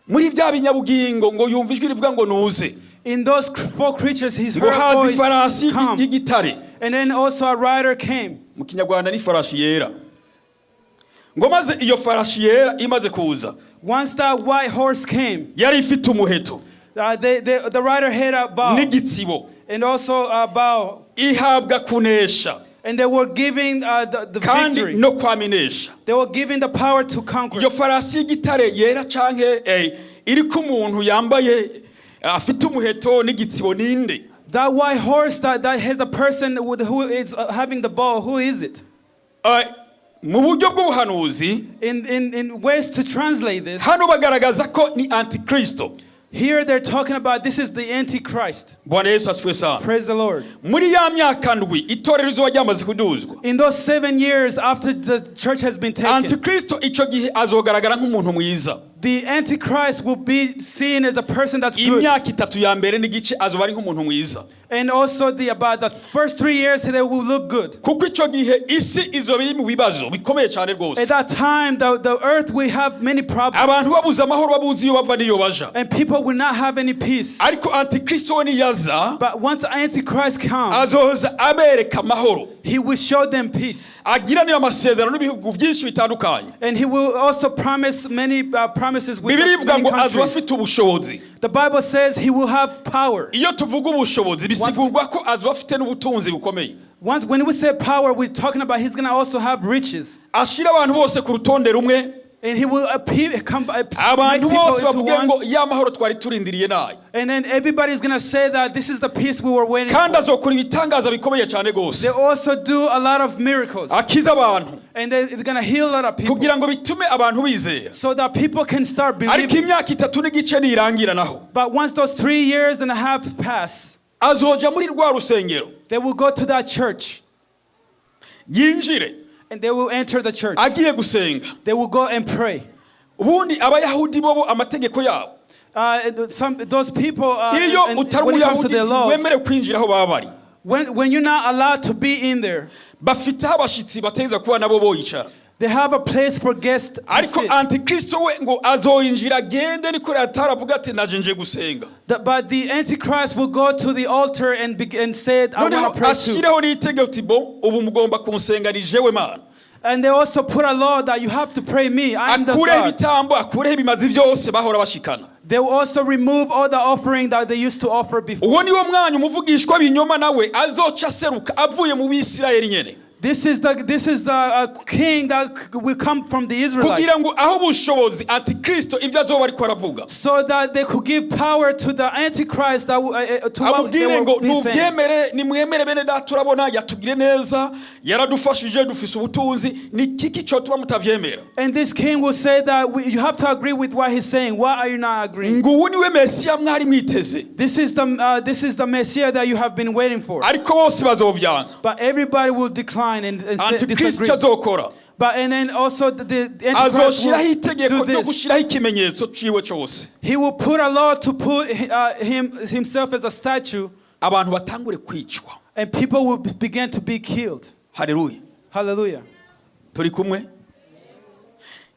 Speaker 2: muri bya binyabugingo ngo yumva ijwi rivuga ngo nuze.
Speaker 3: in those four creatures, he's
Speaker 2: Ngo
Speaker 3: heard a
Speaker 2: haza
Speaker 3: voice
Speaker 2: ifarasi
Speaker 3: come.
Speaker 2: y'igitare.
Speaker 3: And then also a rider came.
Speaker 2: Mu Kinyarwanda ni farashi yera. Ngo maze iyo farashi yera imaze kuza,
Speaker 3: Once that white horse came,
Speaker 2: yari ifite umuheto
Speaker 3: the rider had a bow
Speaker 2: n'igitsibo,
Speaker 3: and also a bow.
Speaker 2: Ihabwa kunesha
Speaker 3: And they were giving the
Speaker 2: kandi
Speaker 3: victory.
Speaker 2: no kwaminesha.
Speaker 3: They were giving the power to conquer.
Speaker 2: Iyo farasi y'igitare yera canke iriko umuntu yambaye, afite umuheto n'igitsibo, ninde?
Speaker 3: That white horse that has a person who is having the bow, who is it?
Speaker 2: Mu buryo bw'ubuhanuzi,
Speaker 3: In ways to translate this,
Speaker 2: hano bagaragaza ko ni antikristo.
Speaker 3: here they're talking about this is the Antichrist.
Speaker 2: Bwana Yesu asifiwe sana.
Speaker 3: Praise the Lord.
Speaker 2: Muri ya myaka 7 itorero rizoba ryamaze kuduzwa,
Speaker 3: In those 7 years after the church has been taken,
Speaker 2: antikristo icyo gihe azogaragara nk'umuntu mwiza.
Speaker 3: The Antichrist will be seen as a person that's good.
Speaker 2: Imyaka 3 ya mbere n'igice azoba ari nk'umuntu mwiza.
Speaker 3: And also the about the first 3 years they will look good.
Speaker 2: Kuko icyo gihe isi izoba iri mu bibazo bikomeye cyane rwose.
Speaker 3: At that time, the earth will have many problems.
Speaker 2: Abantu babuze amahoro, babuze iyo bava n'iyo baja.
Speaker 3: And people will not have any peace.
Speaker 2: Ariko antikristo we niyaza,
Speaker 3: But once Antichrist comes,
Speaker 2: azoza abereka amahoro,
Speaker 3: he will show them peace.
Speaker 2: Agiranira amasezerano n'ibihugu byinshi bitandukanye.
Speaker 3: And he will also promise many promises with
Speaker 2: Bibiliya ivuga
Speaker 3: many
Speaker 2: ngo azoba
Speaker 3: countries.
Speaker 2: afite ubushobozi.
Speaker 3: The Bible says he will have power.
Speaker 2: Iyo tuvuga ubushobozi, bisigurwa ko azoba afite n'ubutunzi bukomeye.
Speaker 3: Once, when we say power, we're talking about he's going to also have riches.
Speaker 2: Ashyira abantu bose ku rutonde rumwe.
Speaker 3: And he will appear, come, make
Speaker 2: Abantu
Speaker 3: people
Speaker 2: bose
Speaker 3: into
Speaker 2: bavuge
Speaker 3: one.
Speaker 2: ngo ya mahoro twari turindiriye nayo.
Speaker 3: And then everybody's going to say that this is the peace we were waiting
Speaker 2: Kandi
Speaker 3: for.
Speaker 2: azokora ibitangaza bikomeye cyane rwose,
Speaker 3: They also do a lot of miracles.
Speaker 2: akiza abantu
Speaker 3: And they're going to heal a lot of people.
Speaker 2: kugira ngo bitume abantu bizera.
Speaker 3: So that people can start
Speaker 2: Ariko
Speaker 3: believing.
Speaker 2: imyaka 3 n'igice nirangira naho,
Speaker 3: But once those 3 years and a half pass,
Speaker 2: azoja muri rwa rusengero,
Speaker 3: they will go to that church
Speaker 2: yinjire
Speaker 3: and they will enter the church.
Speaker 2: agiye gusenga.
Speaker 3: They will go and pray.
Speaker 2: Ubundi Abayahudi bobo amategeko yabo,
Speaker 3: And some those people,
Speaker 2: iyo
Speaker 3: and
Speaker 2: utari
Speaker 3: when it comes to
Speaker 2: Umuyahudi
Speaker 3: their laws,
Speaker 2: wemerewe kwinjira aho baba bari.
Speaker 3: when you're not allowed to be in there,
Speaker 2: Bafite aho abashyitsi bategereza kuba nabo boyicara.
Speaker 3: they have a place for guests to
Speaker 2: Ariko
Speaker 3: sit.
Speaker 2: antikristo we ngo azoyinjira agende niko yataravuga ati naje nje gusenga.
Speaker 3: But the Antichrist will go to the altar and say, "I want
Speaker 2: Noneho
Speaker 3: to pray too."
Speaker 2: ashyireho n'itegeko uti bo ubu mugomba kunsenga, ni jewe Mana.
Speaker 3: And they also put a law that you have to pray me. I'm the
Speaker 2: Akureho
Speaker 3: God.
Speaker 2: ibitambo, akureho ibimazi byose bahora bashikana.
Speaker 3: They will also remove all the offering that they used to offer before.
Speaker 2: Uwo niwo mwanya umuvugishwa binyoma nawe azoca aseruka avuye mu Bisirayeli nyene.
Speaker 3: This is the king that will come from the Israelites.
Speaker 2: Kugira ngo aho ubushobozi antikristo ibyo azoba ariko aravuga.
Speaker 3: So that they could give power to the Antichrist that will, to what they
Speaker 2: Amubwire
Speaker 3: were
Speaker 2: ngo
Speaker 3: be saying.
Speaker 2: Nubyemere nimwemere bene data urabona yatugire neza yaradufashije dufise ubutunzi ni kiki cyotuma mutavyemera.
Speaker 3: And this king will say that you have to agree with what he's saying. Why are you not agreeing?
Speaker 2: Ngo ubu niwe mesiya mwari mwiteze.
Speaker 3: This is the Messiah that you have been waiting for.
Speaker 2: Ariko bose bazovyanga.
Speaker 3: But everybody will decline and say,
Speaker 2: Antikristo
Speaker 3: disagree.
Speaker 2: icyo azokora
Speaker 3: But and then also the Antichrist
Speaker 2: azoshiraho
Speaker 3: will
Speaker 2: itegeko
Speaker 3: do
Speaker 2: ryo
Speaker 3: this.
Speaker 2: gushiraho ikimenyetso ciwe cose.
Speaker 3: He will put a law to put himself as a statue,
Speaker 2: Abantu batangure kwicwa.
Speaker 3: And people will begin to be killed.
Speaker 2: Haleluya.
Speaker 3: Hallelujah.
Speaker 2: Turi kumwe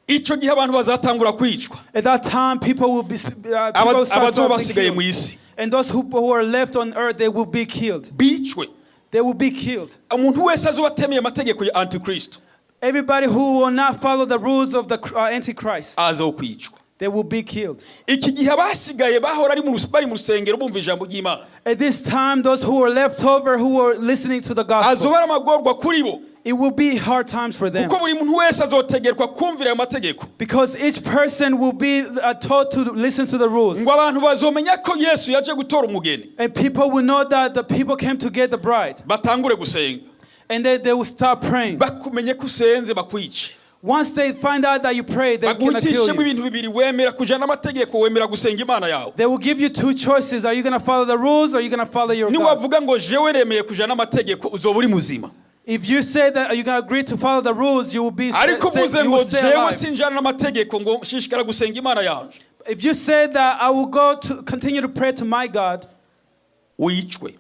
Speaker 2: icyo gihe abantu bazatangura kwicwa.
Speaker 3: At that time, people will be people start
Speaker 2: Abazoba
Speaker 3: to be
Speaker 2: basigaye
Speaker 3: killed.
Speaker 2: mu isi
Speaker 3: And those who are left on earth, they will be killed.
Speaker 2: Bicwe.
Speaker 3: They will be killed.
Speaker 2: Umuntu wese azoba atemeye amategeko ya antikristo
Speaker 3: Everybody who will not follow the rules of the Antichrist,
Speaker 2: azokwicwa.
Speaker 3: They will be killed.
Speaker 2: Iki gihe abasigaye bahora ari mu rus- bari mu rusengero bumva ijambo ry'Imana
Speaker 3: At this time, those who are left over, who are listening to the gospel,
Speaker 2: azoba ari amagorwa kuri bo
Speaker 3: it will be hard times for them.
Speaker 2: Kuko buri muntu wese azotegerwa kumvira ayo mategeko.
Speaker 3: Because each person will be taught to listen to the rules.
Speaker 2: Ngo abantu bazomenya ko Yesu yaje gutora umugeni.
Speaker 3: And people will know that the people came to get the bride.
Speaker 2: Batangure gusenga.
Speaker 3: And then they will start praying.
Speaker 2: Bakumenye ko usenze bakwice.
Speaker 3: Once they find out that you pray, they're gonna kill
Speaker 2: Baguhitishemo
Speaker 3: you.
Speaker 2: Ibintu bibiri wemera kujana n'amategeko wemera gusenga Imana yawe.
Speaker 3: They will give you two choices. Are you going to follow the rules or are you going to follow your God?
Speaker 2: Niwavuga ngo jewe nemeye kujana n'amategeko uzoba uri muzima.
Speaker 3: If you say that you're going to agree to follow the rules, you will be
Speaker 2: Ariko uvuze
Speaker 3: you
Speaker 2: ngo
Speaker 3: will stay
Speaker 2: jewe
Speaker 3: alive.
Speaker 2: sinjana n'amategeko ngo nshishikara gusenga Imana yanje
Speaker 3: If you say that I will go to continue to pray to my God,
Speaker 2: wicwe.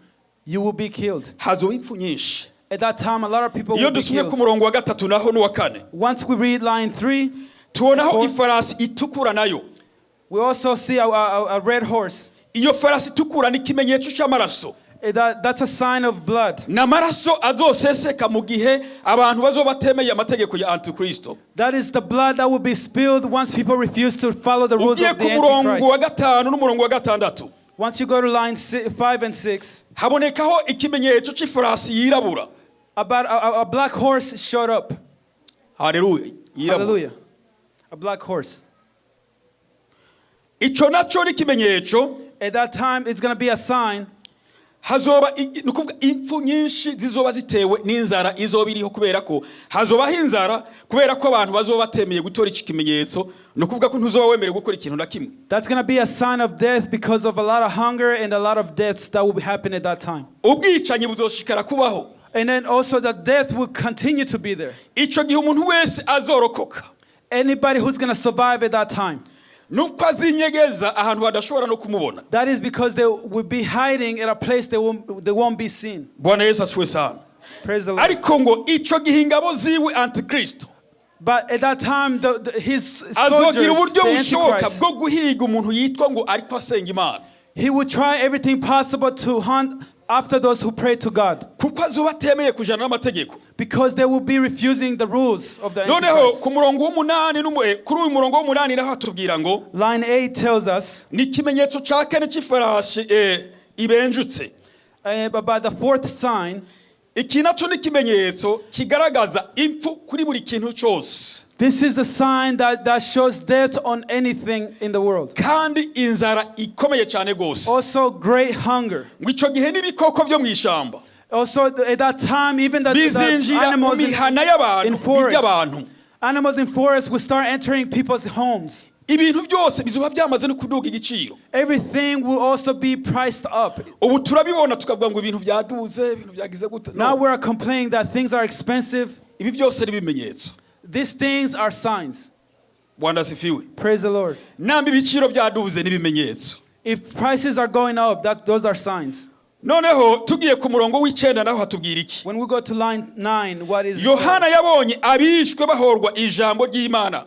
Speaker 3: You will be killed.
Speaker 2: Hazoba impfu nyinshi.
Speaker 3: At that time, a lot of people
Speaker 2: Iyo
Speaker 3: will be
Speaker 2: dusomye ku
Speaker 3: killed.
Speaker 2: murongo wa gatatu naho n'uwa kane
Speaker 3: Once we read line 3,
Speaker 2: tubonaho
Speaker 3: Four.
Speaker 2: ifarasi itukura nayo.
Speaker 3: We also see a red horse.
Speaker 2: Iyo farasi itukura ni ikimenyetso cy'amaraso.
Speaker 3: That's a sign of blood.
Speaker 2: Ni amaraso azoseseka mu gihe abantu bazoba batemeye amategeko ya antikristo.
Speaker 3: That is the blood that will be spilled once people refuse to follow the rules
Speaker 2: Ugiye
Speaker 3: of
Speaker 2: ku
Speaker 3: the
Speaker 2: murongo wa
Speaker 3: Antichrist.
Speaker 2: gatanu n'umurongo wa gatandatu
Speaker 3: Once you go to line 5 and 6,
Speaker 2: habonekaho ikimenyetso cy'ifarasi yirabura.
Speaker 3: About a black horse showed up.
Speaker 2: Haleluya, yirabura.
Speaker 3: Hallelujah. A black horse.
Speaker 2: Icyo nacyo ni ikimenyetso.
Speaker 3: At that time, it's going to be a sign.
Speaker 2: Hazoba ni ukuvuga impfu nyinshi zizoba zitewe n'inzara izoba iriho kubera ko hazobaho inzara kubera ko abantu bazoba batemeye gutora iki kimenyetso ni ukuvuga ko ntuzoba wemerewe gukora ikintu na kimwe.
Speaker 3: That's going to be a sign of death because of a lot of hunger and a lot of deaths that will happen at that time.
Speaker 2: Ubwicanyi buzoshikara kubaho.
Speaker 3: And then also the death will continue to be there.
Speaker 2: Icyo gihe umuntu wese azorokoka
Speaker 3: Anybody who's going to survive at that time,
Speaker 2: nuko azinyegeza ahantu badashobora no kumubona.
Speaker 3: That is because they will be hiding at a place they won't be seen.
Speaker 2: Bwana Yesu asifiwe sana.
Speaker 3: Praise the Lord.
Speaker 2: Ariko ngo icyo gihe ingabo ziwe antikristo
Speaker 3: But at that time, his
Speaker 2: azogira
Speaker 3: soldiers,
Speaker 2: uburyo
Speaker 3: the
Speaker 2: bushoboka
Speaker 3: Antichrist,
Speaker 2: bwo guhiga umuntu yitwa ngo ariko asenga Imana
Speaker 3: he will try everything possible to hunt after those who pray to God
Speaker 2: kuko azoba atemeye kujana n'amategeko.
Speaker 3: Because they will be refusing the rules of the
Speaker 2: Noneho
Speaker 3: Antichrist.
Speaker 2: ku murongo w'umunani n'umu- kuri uyu murongo w'umunani naho hatubwira ngo
Speaker 3: Line 8 tells us
Speaker 2: ni ikimenyetso cya kane cy'ifarashi ibenjutse.
Speaker 3: About the fourth sign.
Speaker 2: Iki nacyo ni ikimenyetso kigaragaza impfu kuri buri kintu cyose.
Speaker 3: This is a sign that shows death on anything in the world.
Speaker 2: Kandi inzara ikomeye cyane rwose.
Speaker 3: Also, great hunger.
Speaker 2: Ngo icyo gihe n'ibikoko byo mu ishyamba
Speaker 3: Also, at that time, even the
Speaker 2: bizinjira mu
Speaker 3: animals
Speaker 2: mihana y'abantu
Speaker 3: in forests,
Speaker 2: iby'abantu.
Speaker 3: Animals in forests will start entering people's homes.
Speaker 2: Ibintu byose bizoba byamaze no kuduga igiciro.
Speaker 3: Everything will also be priced up.
Speaker 2: Ubu turabibona tukavuga ngo ibintu byaduze ibintu byagize gute. No.
Speaker 3: Now we're complaining that things are expensive.
Speaker 2: Ibi byose ni ibimenyetso.
Speaker 3: These things are signs.
Speaker 2: Bwana asifiwe.
Speaker 3: Praise the Lord.
Speaker 2: Namba ibiciro byaduze n'ibimenyetso.
Speaker 3: If prices are going up, those are signs.
Speaker 2: Noneho tugiye ku murongo w'icyenda naho hatubwira iki?
Speaker 3: When we go to line 9, what is
Speaker 2: Yohana yabonye abishwe bahorwa ijambo ry'Imana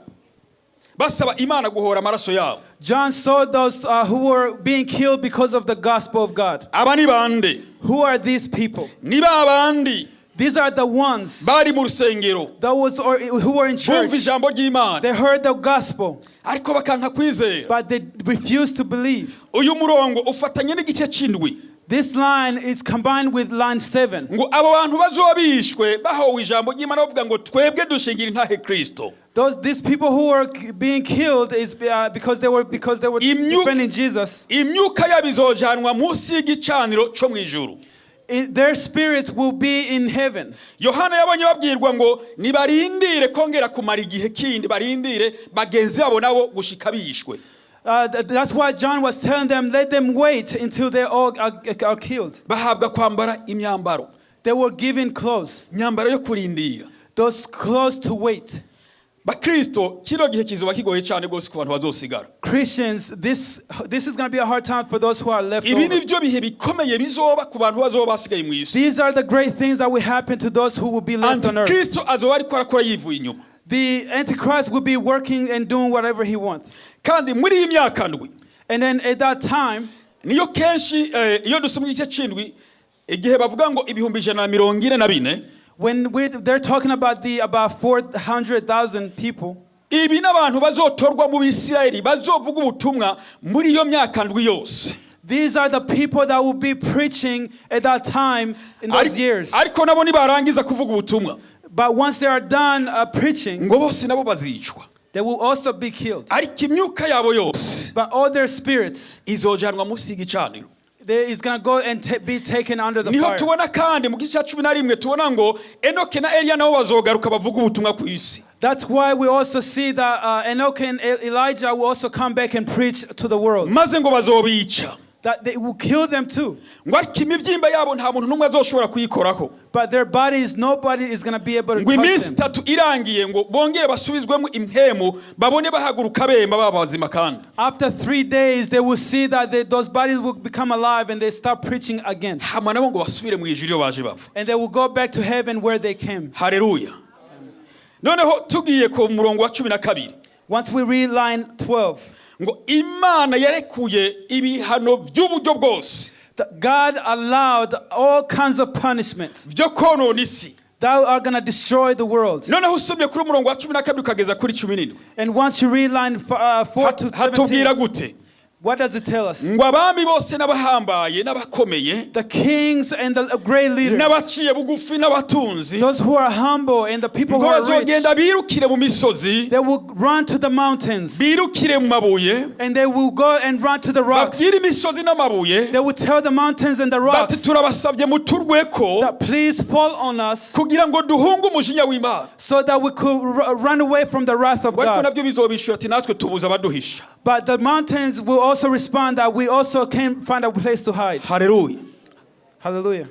Speaker 2: basaba Imana guhora amaraso yabo.
Speaker 3: John saw those who were being killed because of the gospel of God.
Speaker 2: Aba ni bande?
Speaker 3: Who are these people?
Speaker 2: Ni ba bandi
Speaker 3: These are the ones
Speaker 2: bari mu rusengero
Speaker 3: that was or, who were in church.
Speaker 2: bumva ijambo ry'Imana
Speaker 3: They heard the gospel,
Speaker 2: ariko bakanka kwizera.
Speaker 3: But they refused to believe.
Speaker 2: Uyu murongo ufatanye n'igice c'indwi.
Speaker 3: This line is combined with line 7.
Speaker 2: Ngo abo bantu bazoba bishwe bahowe ijambo ry'Imana bavuga ngo twebwe dushingira intahe Kristo.
Speaker 3: These people who were being killed is because they were defending Jesus.
Speaker 2: Imyuka yabo izojanwa munsi y'igicaniro cyo mu ijuru.
Speaker 3: Their spirits will be in heaven.
Speaker 2: Yohana yabonye babwirwa ngo nibarindire kongera kumara igihe kindi barindire bagenzi babo nabo gushika bishwe.
Speaker 3: That's why John was telling them, let them wait until they all are killed.
Speaker 2: Bahabwa kwambara imyambaro
Speaker 3: They were given clothes,
Speaker 2: imyambaro yo kurindira.
Speaker 3: Those clothes to wait.
Speaker 2: Bakristo kino gihe kizoba kigoye cyane rwose ku bantu bazosigara.
Speaker 3: Christians, this is going to be a hard time for those who are left
Speaker 2: Ibi
Speaker 3: over.
Speaker 2: ni byo bihe bikomeye bizoba ku bantu bazoba basigaye mu isi.
Speaker 3: These are the great things that will happen to those who will be left on earth.
Speaker 2: Antikristo azoba ariko arakora yivuye inyuma.
Speaker 3: The Antichrist will be working and doing whatever he wants.
Speaker 2: Kandi muri iyi myaka ndwi
Speaker 3: And then at that time,
Speaker 2: niyo kenshi eh, iyo dusoma igice c'indwi igihe bavuga ngo 144,000
Speaker 3: when they're talking about the about 400,000 people,
Speaker 2: ibi n'abantu bazotorwa mu Bisirayeli bazovuga ubutumwa muri iyo myaka ndwi yose.
Speaker 3: These are the people that will be preaching at that time in those years.
Speaker 2: Ariko nabo nibarangiza kuvuga ubutumwa
Speaker 3: But once they are done preaching,
Speaker 2: ngo bose nabo bazicwa.
Speaker 3: They will also be killed.
Speaker 2: Ariko imyuka yabo yose
Speaker 3: But all their spirits,
Speaker 2: izojanwa munsi y'igicaniro.
Speaker 3: they is going to go and be taken under the
Speaker 2: Niho
Speaker 3: fire.
Speaker 2: tubona kandi mu gice cya 11 tubona ngo Enoke na Eliya nabo bazogaruka bavuga ubutumwa ku isi.
Speaker 3: That's why we also see that Enoch and Elijah will also come back and preach to the world.
Speaker 2: Maze ngo bazobica.
Speaker 3: That they will kill them too.
Speaker 2: Ngo ariko imibyimba yabo nta muntu n'umwe azoshobora kuyikorako.
Speaker 3: But their bodies, nobody is going to be able to
Speaker 2: Ngo
Speaker 3: touch
Speaker 2: iminsi
Speaker 3: them.
Speaker 2: 3 irangiye ngo bongere basubizwemo impemu babone bahaguruka bemba baba bazima kandi.
Speaker 3: After 3 days, they will see that those bodies will become alive and they start preaching again.
Speaker 2: Hama nabo ngo basubire mu ijuru iyo baje bava.
Speaker 3: And they will go back to heaven where they came.
Speaker 2: Haleluya. Noneho tugiye ku murongo wa 12.
Speaker 3: Once we read line 12,
Speaker 2: Ngo Imana yarekuye ibihano by'uburyo bwose
Speaker 3: that God allowed all kinds of punishments
Speaker 2: byo konona isi.
Speaker 3: That are going to destroy the world.
Speaker 2: Noneho usomye kuri umurongo wa 12 ukageza kuri 17
Speaker 3: And once you read line 4 to
Speaker 2: hatubwira
Speaker 3: 17,
Speaker 2: gute?
Speaker 3: What does it tell us?
Speaker 2: Ngo abami bose n'abahambaye n'abakomeye
Speaker 3: The kings and the great leaders,
Speaker 2: n'abaciye bugufi n'abatunzi
Speaker 3: those who are humble and the people
Speaker 2: ngo
Speaker 3: who are rich,
Speaker 2: bazogenda birukire mu misozi
Speaker 3: they will run to the mountains
Speaker 2: birukire mu mabuye
Speaker 3: and they will go and run to the rocks.
Speaker 2: babwire imisozi n'amabuye
Speaker 3: They will tell the mountains and the
Speaker 2: bati
Speaker 3: rocks
Speaker 2: turabasabye muturweko
Speaker 3: that please fall on us
Speaker 2: kugira ngo duhunge umujinya w'Imana.
Speaker 3: So that we could run away from the wrath of
Speaker 2: Ariko
Speaker 3: God.
Speaker 2: nabyo bizobishura ati natwe tubuze abaduhisha.
Speaker 3: But the mountains will also respond that we also can't find a place to hide.
Speaker 2: Haleluya.
Speaker 3: Hallelujah.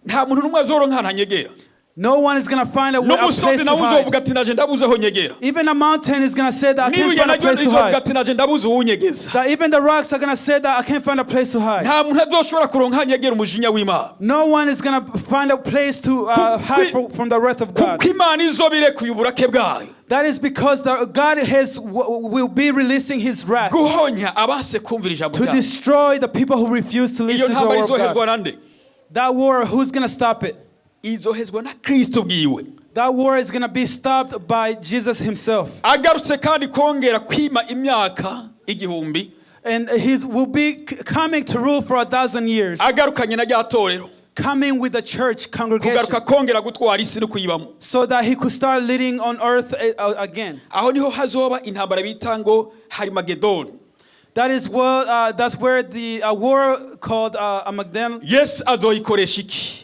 Speaker 2: Nta muntu n'umwe azoronka ahantu anyegera.
Speaker 3: No one is going to find a
Speaker 2: N'umusozi
Speaker 3: place to
Speaker 2: nawe
Speaker 3: hide.
Speaker 2: uzovuga ati naje ndabuze aho nyegera.
Speaker 3: Even a mountain is going to say that I can't
Speaker 2: N'ibuye
Speaker 3: find a
Speaker 2: naryo
Speaker 3: place to
Speaker 2: rizovuga
Speaker 3: hide.
Speaker 2: ati naje ndabuze uwunyegeza.
Speaker 3: That even the rocks are going to say that I can't find a place to hide.
Speaker 2: Nta muntu azoshobora kuronka aho anyegera umujinya w'Imana.
Speaker 3: No one is going to find a place to hide from the wrath of God.
Speaker 2: Kuko Imana izoba irekuye uburake bwayo
Speaker 3: That is because God will be releasing his wrath
Speaker 2: guhonya abase kumvira ijambo
Speaker 3: to
Speaker 2: ryayo.
Speaker 3: Destroy the people who refuse to
Speaker 2: Iyo
Speaker 3: listen to the
Speaker 2: ntambara
Speaker 3: word of
Speaker 2: izohezwa
Speaker 3: God.
Speaker 2: na nde?
Speaker 3: That war, who's going to stop it?
Speaker 2: Izohezwa na Kristo bwiwe.
Speaker 3: That war is going to be stopped by Jesus himself.
Speaker 2: Agarutse kandi kongera kwima imyaka 1000
Speaker 3: And he will be coming to rule for 1,000 years,
Speaker 2: agarukanye na rya torero
Speaker 3: coming with the church congregation
Speaker 2: kugaruka kongera gutwara isi no kuyibamo.
Speaker 3: So that he could start leading on earth again.
Speaker 2: Aho niho hazoba intambara bita ngo Harimagedoni.
Speaker 3: That's where the war called Armageddon.
Speaker 2: Yesu azoyikoresha iki?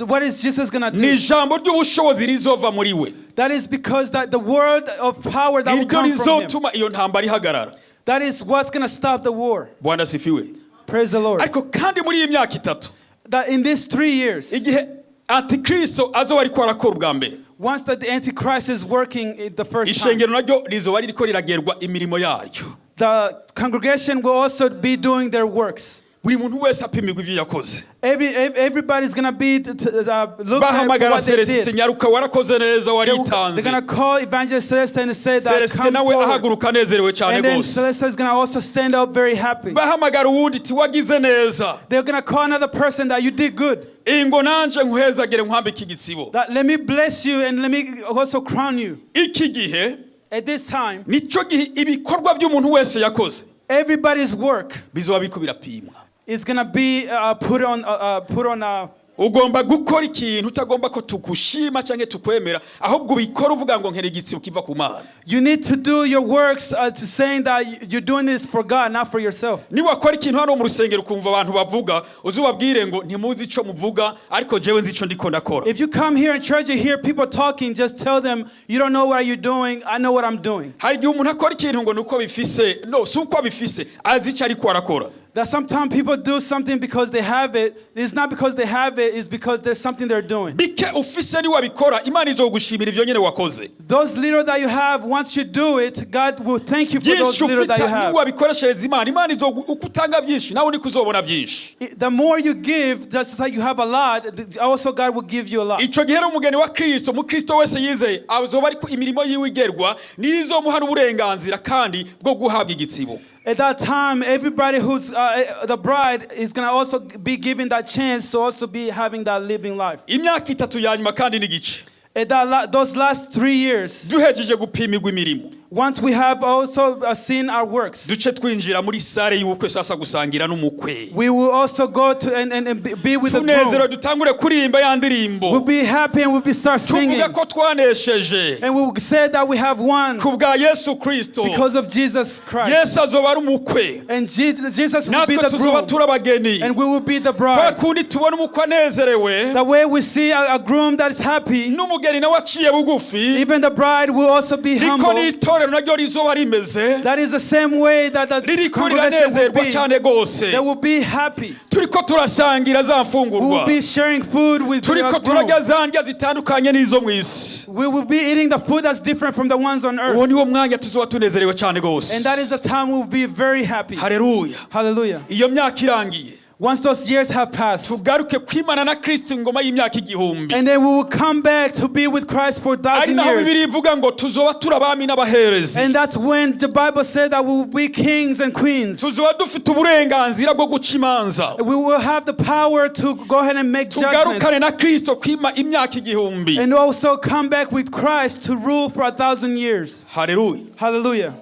Speaker 3: What is Jesus gonna
Speaker 2: Ni
Speaker 3: do?
Speaker 2: ijambo ry'ubushobozi rizova muri we.
Speaker 3: That is because that the word of power that will
Speaker 2: Niryo
Speaker 3: come from him.
Speaker 2: rizotuma iyo ntambara ihagarara.
Speaker 3: That is what's gonna stop the war.
Speaker 2: Bwana asifiwe.
Speaker 3: Praise the Lord.
Speaker 2: Ariko kandi muri iyi myaka 3
Speaker 3: That in these 3 years,
Speaker 2: igihe antikristo azoba ariko arakora ubwa mbere
Speaker 3: once that the Antichrist is working the first time,
Speaker 2: ishengero naryo rizoba ririko riragerwa imirimo yaryo.
Speaker 3: The congregation will also be doing their works.
Speaker 2: Buri muntu wese apimirwa ibyo yakoze.
Speaker 3: Everybody's gonna be looked at for
Speaker 2: Bahamagara
Speaker 3: what they
Speaker 2: Celestin
Speaker 3: did.
Speaker 2: nyaruka warakoze neza
Speaker 3: They're
Speaker 2: waritanze.
Speaker 3: gonna call Evangelist Celeste and say that
Speaker 2: Celestin
Speaker 3: come
Speaker 2: nawe
Speaker 3: forward.
Speaker 2: ahaguruka anezerewe cyane
Speaker 3: And then
Speaker 2: rwose.
Speaker 3: Celeste is gonna also stand up very happy.
Speaker 2: Bahamagara uwundi ati wagize neza.
Speaker 3: They're gonna call another person that you did good.
Speaker 2: Ingo nanje nkuhezagire nkwambike igitsibo.
Speaker 3: That let me bless you and let me also crown you.
Speaker 2: Iki gihe
Speaker 3: At this time,
Speaker 2: nicyo gihe ibikorwa by'umuntu wese yakoze
Speaker 3: everybody's work
Speaker 2: bizoba biriko birapimwa.
Speaker 3: It's gonna be put on.
Speaker 2: Ugomba gukora ikintu utagomba ko tugushima cyangwa tukwemera, ahubwo ubikora uvuga ngo nkera igitsibo kiva ku Mana.
Speaker 3: You need to do your works to saying that you're doing this for God, not for yourself.
Speaker 2: Niwakora ikintu hano mu rusengero ukumva abantu bavuga, uzubabwire ngo ntimuzi ico muvuga, ariko jewe nzi ico ndiko ndakora.
Speaker 3: If you come here in church and hear people talking, just tell them, "You don't know what you're doing. I know what I'm doing."
Speaker 2: Hari igihe umuntu akora ikintu ngo nuko bifise, no si uko abifise, azi icyo ariko arakora.
Speaker 3: That sometimes people do something because they have it. It's not because they have it, it's because there's something they're doing.
Speaker 2: Bike ufise niwabikora, Imana izogushimira ivyo nyene wakoze.
Speaker 3: Those little that you have, once you do it, God will thank you for those
Speaker 2: Byinshi
Speaker 3: little that
Speaker 2: ufite
Speaker 3: you have.
Speaker 2: niwabikoreshereza Imana, Imana uko utanga byinshi nawe niko uzobona byinshi.
Speaker 3: The more you give, just like you have a lot, also God will give you a lot.
Speaker 2: Ico gihe rero umugeni wa Kristo, umukristo wese yizeye, azoba ariko imirimo yiwe igerwa nizomuha n'uburenganzira kandi bwo guhabwa igitsibo.
Speaker 3: At that time, everybody who's the bride is going to also be given that chance to also be having that living life.
Speaker 2: Imyaka 3 ya nyuma kandi n'igice,
Speaker 3: At those last 3 years,
Speaker 2: duhejeje gupimirwa imirimo,
Speaker 3: once we have also seen our works,
Speaker 2: duce twinjira muri salle y'ubukwe sasa gusangira n'umukwe.
Speaker 3: We will also go to and be with the
Speaker 2: Tunezerewe
Speaker 3: groom.
Speaker 2: dutangure kuririmba ya ndirimbo.
Speaker 3: We'll be happy and we'll be start singing.
Speaker 2: Tuvuge ko twanesheje
Speaker 3: And we will say that we have won
Speaker 2: ku bwa Yesu Kristo.
Speaker 3: because of Jesus Christ.
Speaker 2: Yesu azoba ari umukwe,
Speaker 3: And Jesus will be
Speaker 2: natwe
Speaker 3: the
Speaker 2: tuzoba
Speaker 3: groom.
Speaker 2: turi abageni.
Speaker 3: And we will be the
Speaker 2: Kwa
Speaker 3: bride.
Speaker 2: kundi tubona umukwe anezerewe,
Speaker 3: The way we see a groom that is happy,
Speaker 2: n'umugeni nawe aciye bugufi,
Speaker 3: even the bride will also be
Speaker 2: niko
Speaker 3: humble.
Speaker 2: n'itorero naryo rizoba rimeze,
Speaker 3: That is the same way that the
Speaker 2: ririko
Speaker 3: congregation will
Speaker 2: riranezerwa
Speaker 3: be.
Speaker 2: cyane rwose.
Speaker 3: They will be happy.
Speaker 2: Turiko turasangira za
Speaker 3: We
Speaker 2: mfungurwa,
Speaker 3: will be sharing food with the
Speaker 2: turiko
Speaker 3: groom.
Speaker 2: turarya za ndya zitandukanye n'izo mu isi.
Speaker 3: We will be eating the food that's different from the ones on earth.
Speaker 2: Uwo niwo mwanya tuzoba tunezerewe cyane rwose.
Speaker 3: And that is the time we will be very happy.
Speaker 2: Haleluya.
Speaker 3: Hallelujah.
Speaker 2: Iyo myaka irangiye,
Speaker 3: Once those years have passed,
Speaker 2: tugaruke kwimana na Kristo ingoma y'imyaka 1000,
Speaker 3: and then we will come back to be with Christ for a
Speaker 2: ari
Speaker 3: thousand
Speaker 2: naho
Speaker 3: years.
Speaker 2: Bibiliya ivuga ngo tuzoba turi abami n'abaherezi.
Speaker 3: And that's when the Bible said that we will be kings and queens.
Speaker 2: Tuzoba dufite uburenganzira bwo guca imanza.
Speaker 3: We will have the power to go ahead and make
Speaker 2: Tugarukane
Speaker 3: judgments.
Speaker 2: na Kristo kwima imyaka 1000.
Speaker 3: And also come back with Christ to rule for 1,000 years.
Speaker 2: Haleluya.
Speaker 3: Hallelujah.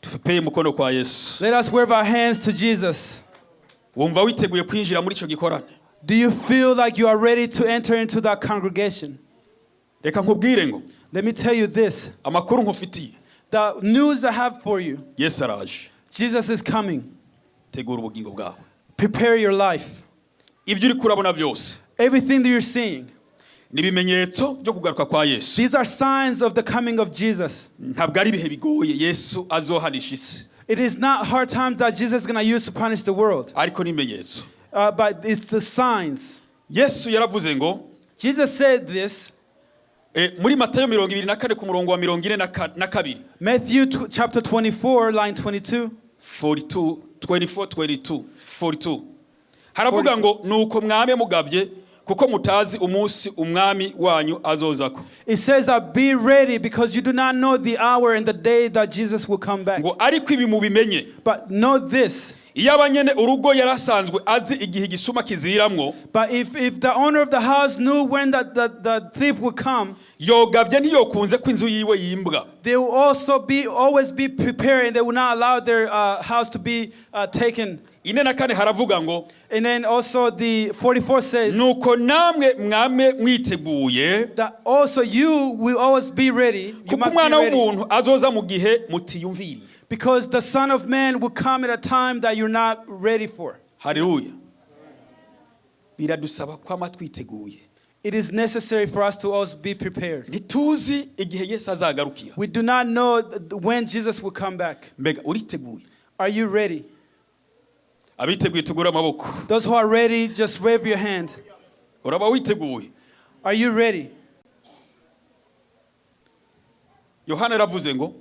Speaker 2: Tupepeye umukono kwa Yesu.
Speaker 3: Let us wave our hands to Jesus.
Speaker 2: Wumva witeguye kwinjira muri icyo gikorane?
Speaker 3: Do you feel like you are ready to enter into that congregation?
Speaker 2: Reka nkubwire ngo
Speaker 3: Let me tell you this:
Speaker 2: amakuru nkufitiye,
Speaker 3: the news I have for you,
Speaker 2: Yesu araje.
Speaker 3: Jesus is coming.
Speaker 2: Tegura ubugingo bwawe.
Speaker 3: Prepare your life.
Speaker 2: Ibyo uri kurabona byose
Speaker 3: Everything that you're seeing,
Speaker 2: ni ibimenyetso byo kugaruka kwa Yesu.
Speaker 3: these are signs of the coming of Jesus.
Speaker 2: Ntabwo ari ibihe bigoye Yesu azohanisha isi,
Speaker 3: It is not hard times that Jesus is going to use to punish the world,
Speaker 2: ariko ni ibimenyetso.
Speaker 3: But it's the signs.
Speaker 2: Yesu yaravuze ngo
Speaker 3: Jesus said this,
Speaker 2: muri Matayo 24 ku murongo wa 42,
Speaker 3: Matthew chapter 24, line 22.
Speaker 2: 42, 24, 22, 42, haravuga ngo nuko mwame mugabye kuko mutazi umunsi umwami wanyu azozako.
Speaker 3: It says that be ready because you do not know the hour and the day that Jesus will come back.
Speaker 2: Ngo ariko ibi mubimenye,
Speaker 3: But know this.
Speaker 2: iyo abanyene urugo yari asanzwe azi igihe igisuma kiziramwo,
Speaker 3: But if the owner of the house knew when the thief would come,
Speaker 2: yogavye ntiyokunze ko inzu yiwe yimbwa.
Speaker 3: they will also be always be prepared and they will not allow their house to be taken.
Speaker 2: 44 haravuga ngo
Speaker 3: And then also the 44 says
Speaker 2: nuko namwe mwame mwiteguye,
Speaker 3: that also you will always be ready. You
Speaker 2: kuko
Speaker 3: must be
Speaker 2: umwana
Speaker 3: ready.
Speaker 2: w'umuntu azoza mu gihe mutiyumviriye.
Speaker 3: Because the Son of Man will come at a time that you're not ready for.
Speaker 2: Haleluya. Biradusaba kwama twiteguye.
Speaker 3: It is necessary for us to also be prepared.
Speaker 2: Ntituzi igihe Yesu azagarukira.
Speaker 3: We do not know when Jesus will come back.
Speaker 2: Mbega uriteguye?
Speaker 3: Are you ready?
Speaker 2: Abiteguye tugure amaboko.
Speaker 3: Those who are ready, just wave your hand.
Speaker 2: Uraba witeguye?
Speaker 3: Are you ready?
Speaker 2: Yohana yaravuze ngo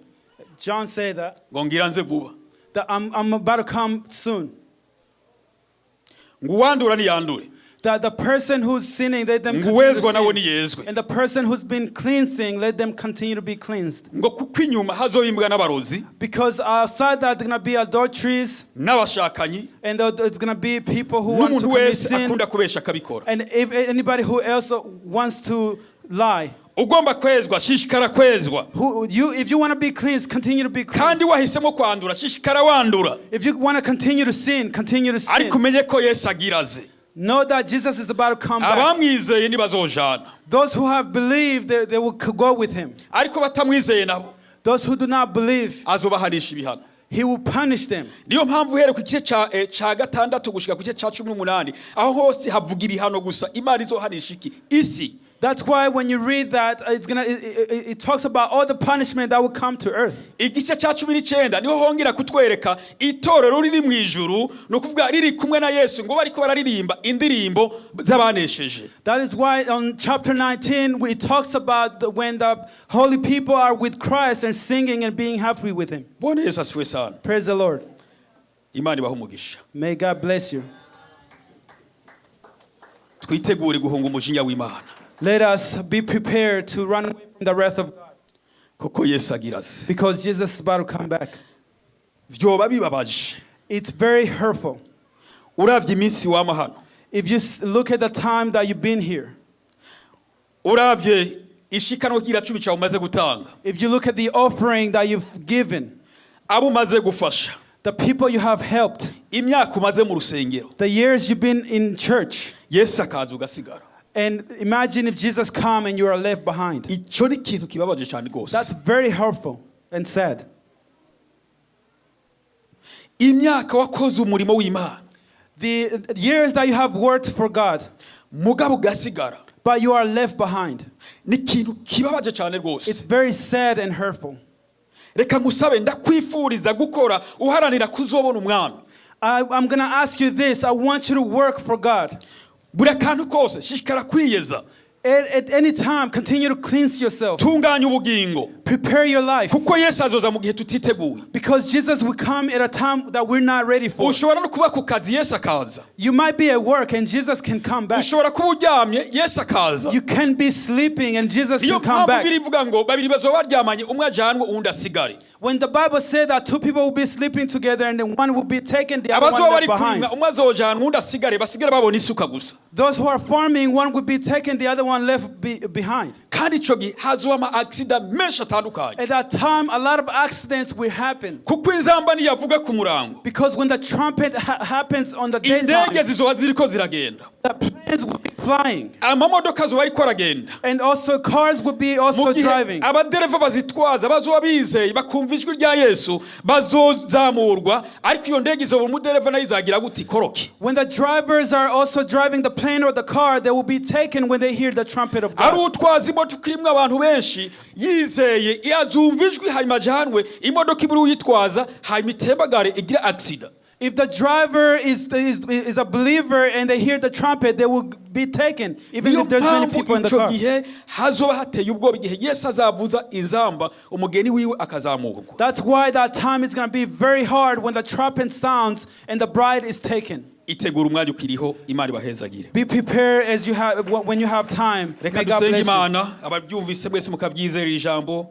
Speaker 3: John said that,
Speaker 2: ngo ngira nze vuba,
Speaker 3: that I'm about to come soon.
Speaker 2: Ngo uwandura niyandure,
Speaker 3: That the person who's sinning, let them
Speaker 2: ngo
Speaker 3: continue
Speaker 2: uwezwa
Speaker 3: to
Speaker 2: nawe
Speaker 3: sin.
Speaker 2: niyezwe,
Speaker 3: And the person who's been cleansing, let them continue to be cleansed.
Speaker 2: Ngo kuko inyuma hazoba imbwa n'abarozi,
Speaker 3: Because outside that, there's going to be adulteries,
Speaker 2: n'abashakanyi,
Speaker 3: and it's going to be people who want to
Speaker 2: n'umuntu
Speaker 3: commit
Speaker 2: wese
Speaker 3: sin.
Speaker 2: akunda kubesha akabikora.
Speaker 3: And if anybody who else wants to lie.
Speaker 2: Ugomba kwezwa, shishikara kwezwa.
Speaker 3: If you want to be cleansed, continue to be
Speaker 2: Kandi
Speaker 3: cleansed.
Speaker 2: wahisemo kwandura, shishikara wandura.
Speaker 3: If you want to continue to sin, continue to sin.
Speaker 2: Ariko umenye ko Yesu agira aze.
Speaker 3: Know that Jesus is about to come back.
Speaker 2: Abamwizeye ntibazojana.
Speaker 3: Those who have believed, they will go with him.
Speaker 2: Ariko batamwizeye nabo,
Speaker 3: Those who do not believe,
Speaker 2: azobahanisha ibihano.
Speaker 3: He will punish them.
Speaker 2: Niyo mpamvu uhereye ku gice ca 6 gushika ku gice ca 18, aho hose havuga ibihano gusa Imana izohanisha iki isi.
Speaker 3: That's why when you read that, it talks about all the punishment that will come to earth.
Speaker 2: Igice cya 19 niho hongera kutwereka itorero riri mu ijuru, ni ukuvuga riri kumwe na Yesu, ngo bariko bararirimba indirimbo z'abanesheje.
Speaker 3: That is why on chapter 19, it talks about when the holy people are with Christ and singing and being happy with him.
Speaker 2: Bwana Yesu asifiwe sana.
Speaker 3: Praise the Lord.
Speaker 2: Imana ibahe umugisha.
Speaker 3: May God bless you.
Speaker 2: Twitegure guhunga umujinya w'Imana,
Speaker 3: Let us be prepared to run away from the wrath of God
Speaker 2: kuko Yesu agira aze.
Speaker 3: because Jesus is about to come back.
Speaker 2: Vyoba bibabaje
Speaker 3: It's very hurtful.
Speaker 2: uravye iminsi wama hano,
Speaker 3: If you look at the time that you've been here,
Speaker 2: uravye ishikanwa ry'iracumi cyawe umaze gutanga,
Speaker 3: if you look at the offering that you've given,
Speaker 2: abo umaze gufasha,
Speaker 3: the people you have helped,
Speaker 2: imyaka umaze mu rusengero,
Speaker 3: the years you've been in church,
Speaker 2: Yesu akaza ugasigara.
Speaker 3: And imagine if Jesus come and you are left behind.
Speaker 2: Icyo ni ikintu kibabaje cyane rwose.
Speaker 3: That's very hurtful and sad.
Speaker 2: Imyaka wakoze umurimo w'Imana,
Speaker 3: The years that you have worked for God,
Speaker 2: mugabo ugasigara,
Speaker 3: but you are left behind.
Speaker 2: Ni ikintu kibabaje cyane rwose.
Speaker 3: It's very sad and hurtful.
Speaker 2: Reka ngusabe, ndakwifuriza gukora uharanira kuzobona umwami.
Speaker 3: I'm going to ask you this. I want you to work for God.
Speaker 2: Buri akantu kose shishikara kwiyeza.
Speaker 3: At any time, continue to cleanse yourself.
Speaker 2: Tunganya ubugingo,
Speaker 3: Prepare your life.
Speaker 2: kuko Yesu azoza mu gihe tutiteguye.
Speaker 3: Because Jesus will come at a time that we're not ready for.
Speaker 2: Ushobora no kuba ku kazi, Yesu akaza.
Speaker 3: You might be at work and Jesus can come back.
Speaker 2: Ushobora kuba uryamye, Yesu akaza.
Speaker 3: You can be sleeping and Jesus
Speaker 2: Niyo
Speaker 3: can come
Speaker 2: mpamvu
Speaker 3: back.
Speaker 2: birivuga ngo babiri bazoba baryamanye, umwe ajanwe, uwundi asigare.
Speaker 3: When the Bible said that two people will be sleeping together and then one will be taken, the other
Speaker 2: Abazoba
Speaker 3: one
Speaker 2: bari
Speaker 3: left behind.
Speaker 2: kurimwa, umwe azojanwa, uwundi asigare, basigare babona isuka gusa.
Speaker 3: Those who are farming, one will be taken, the other one left behind.
Speaker 2: Kandi ico gihe hazoba ama accident menshi atandukanye,
Speaker 3: At that time, a lot of accidents will happen.
Speaker 2: Kuko inzamba niyavuga ku murango,
Speaker 3: Because when the trumpet happens on the
Speaker 2: indege
Speaker 3: daytime,
Speaker 2: zizoba ziriko ziragenda,
Speaker 3: the planes will be flying.
Speaker 2: Amamodoka azoba ariko aragenda.
Speaker 3: And also cars will be
Speaker 2: Mu
Speaker 3: also
Speaker 2: gihe
Speaker 3: driving.
Speaker 2: abadereva bazitwaza bazoba bizeye, bakumva ijwi rya Yesu, bazozamurwa. Ariko iyo ndege izoba umudereva nayo izagira gute? Ikoroke.
Speaker 3: When the drivers are also driving the plane or the car, they will be taken when they hear the trumpet of
Speaker 2: Ari
Speaker 3: God.
Speaker 2: utwaza imodoka irimwo abantu benshi yizeye, azumva ijwi hanyuma ajanwe, imodoka iburi uyitwaza, hanyuma itembagare, igire accident.
Speaker 3: If the driver is a believer and they hear the trumpet, they will be taken, even
Speaker 2: Niyo
Speaker 3: if there's many
Speaker 2: mpamvu
Speaker 3: people in the
Speaker 2: icyo
Speaker 3: car.
Speaker 2: gihe hazoba hateye ubwoba, igihe Yesu azavuza inzamba, umugeni wiwe akazamurwa.
Speaker 3: That's why that time is going to be very hard when the trumpet sounds and the bride is taken.
Speaker 2: Itegura umwanya ukiriho. Imana ibahezagire.
Speaker 3: Be prepared as you have when you have time.
Speaker 2: Reka
Speaker 3: May God
Speaker 2: dusenge
Speaker 3: bless you.
Speaker 2: Imana. Ababyumvise mwese mukabyizera ijambo.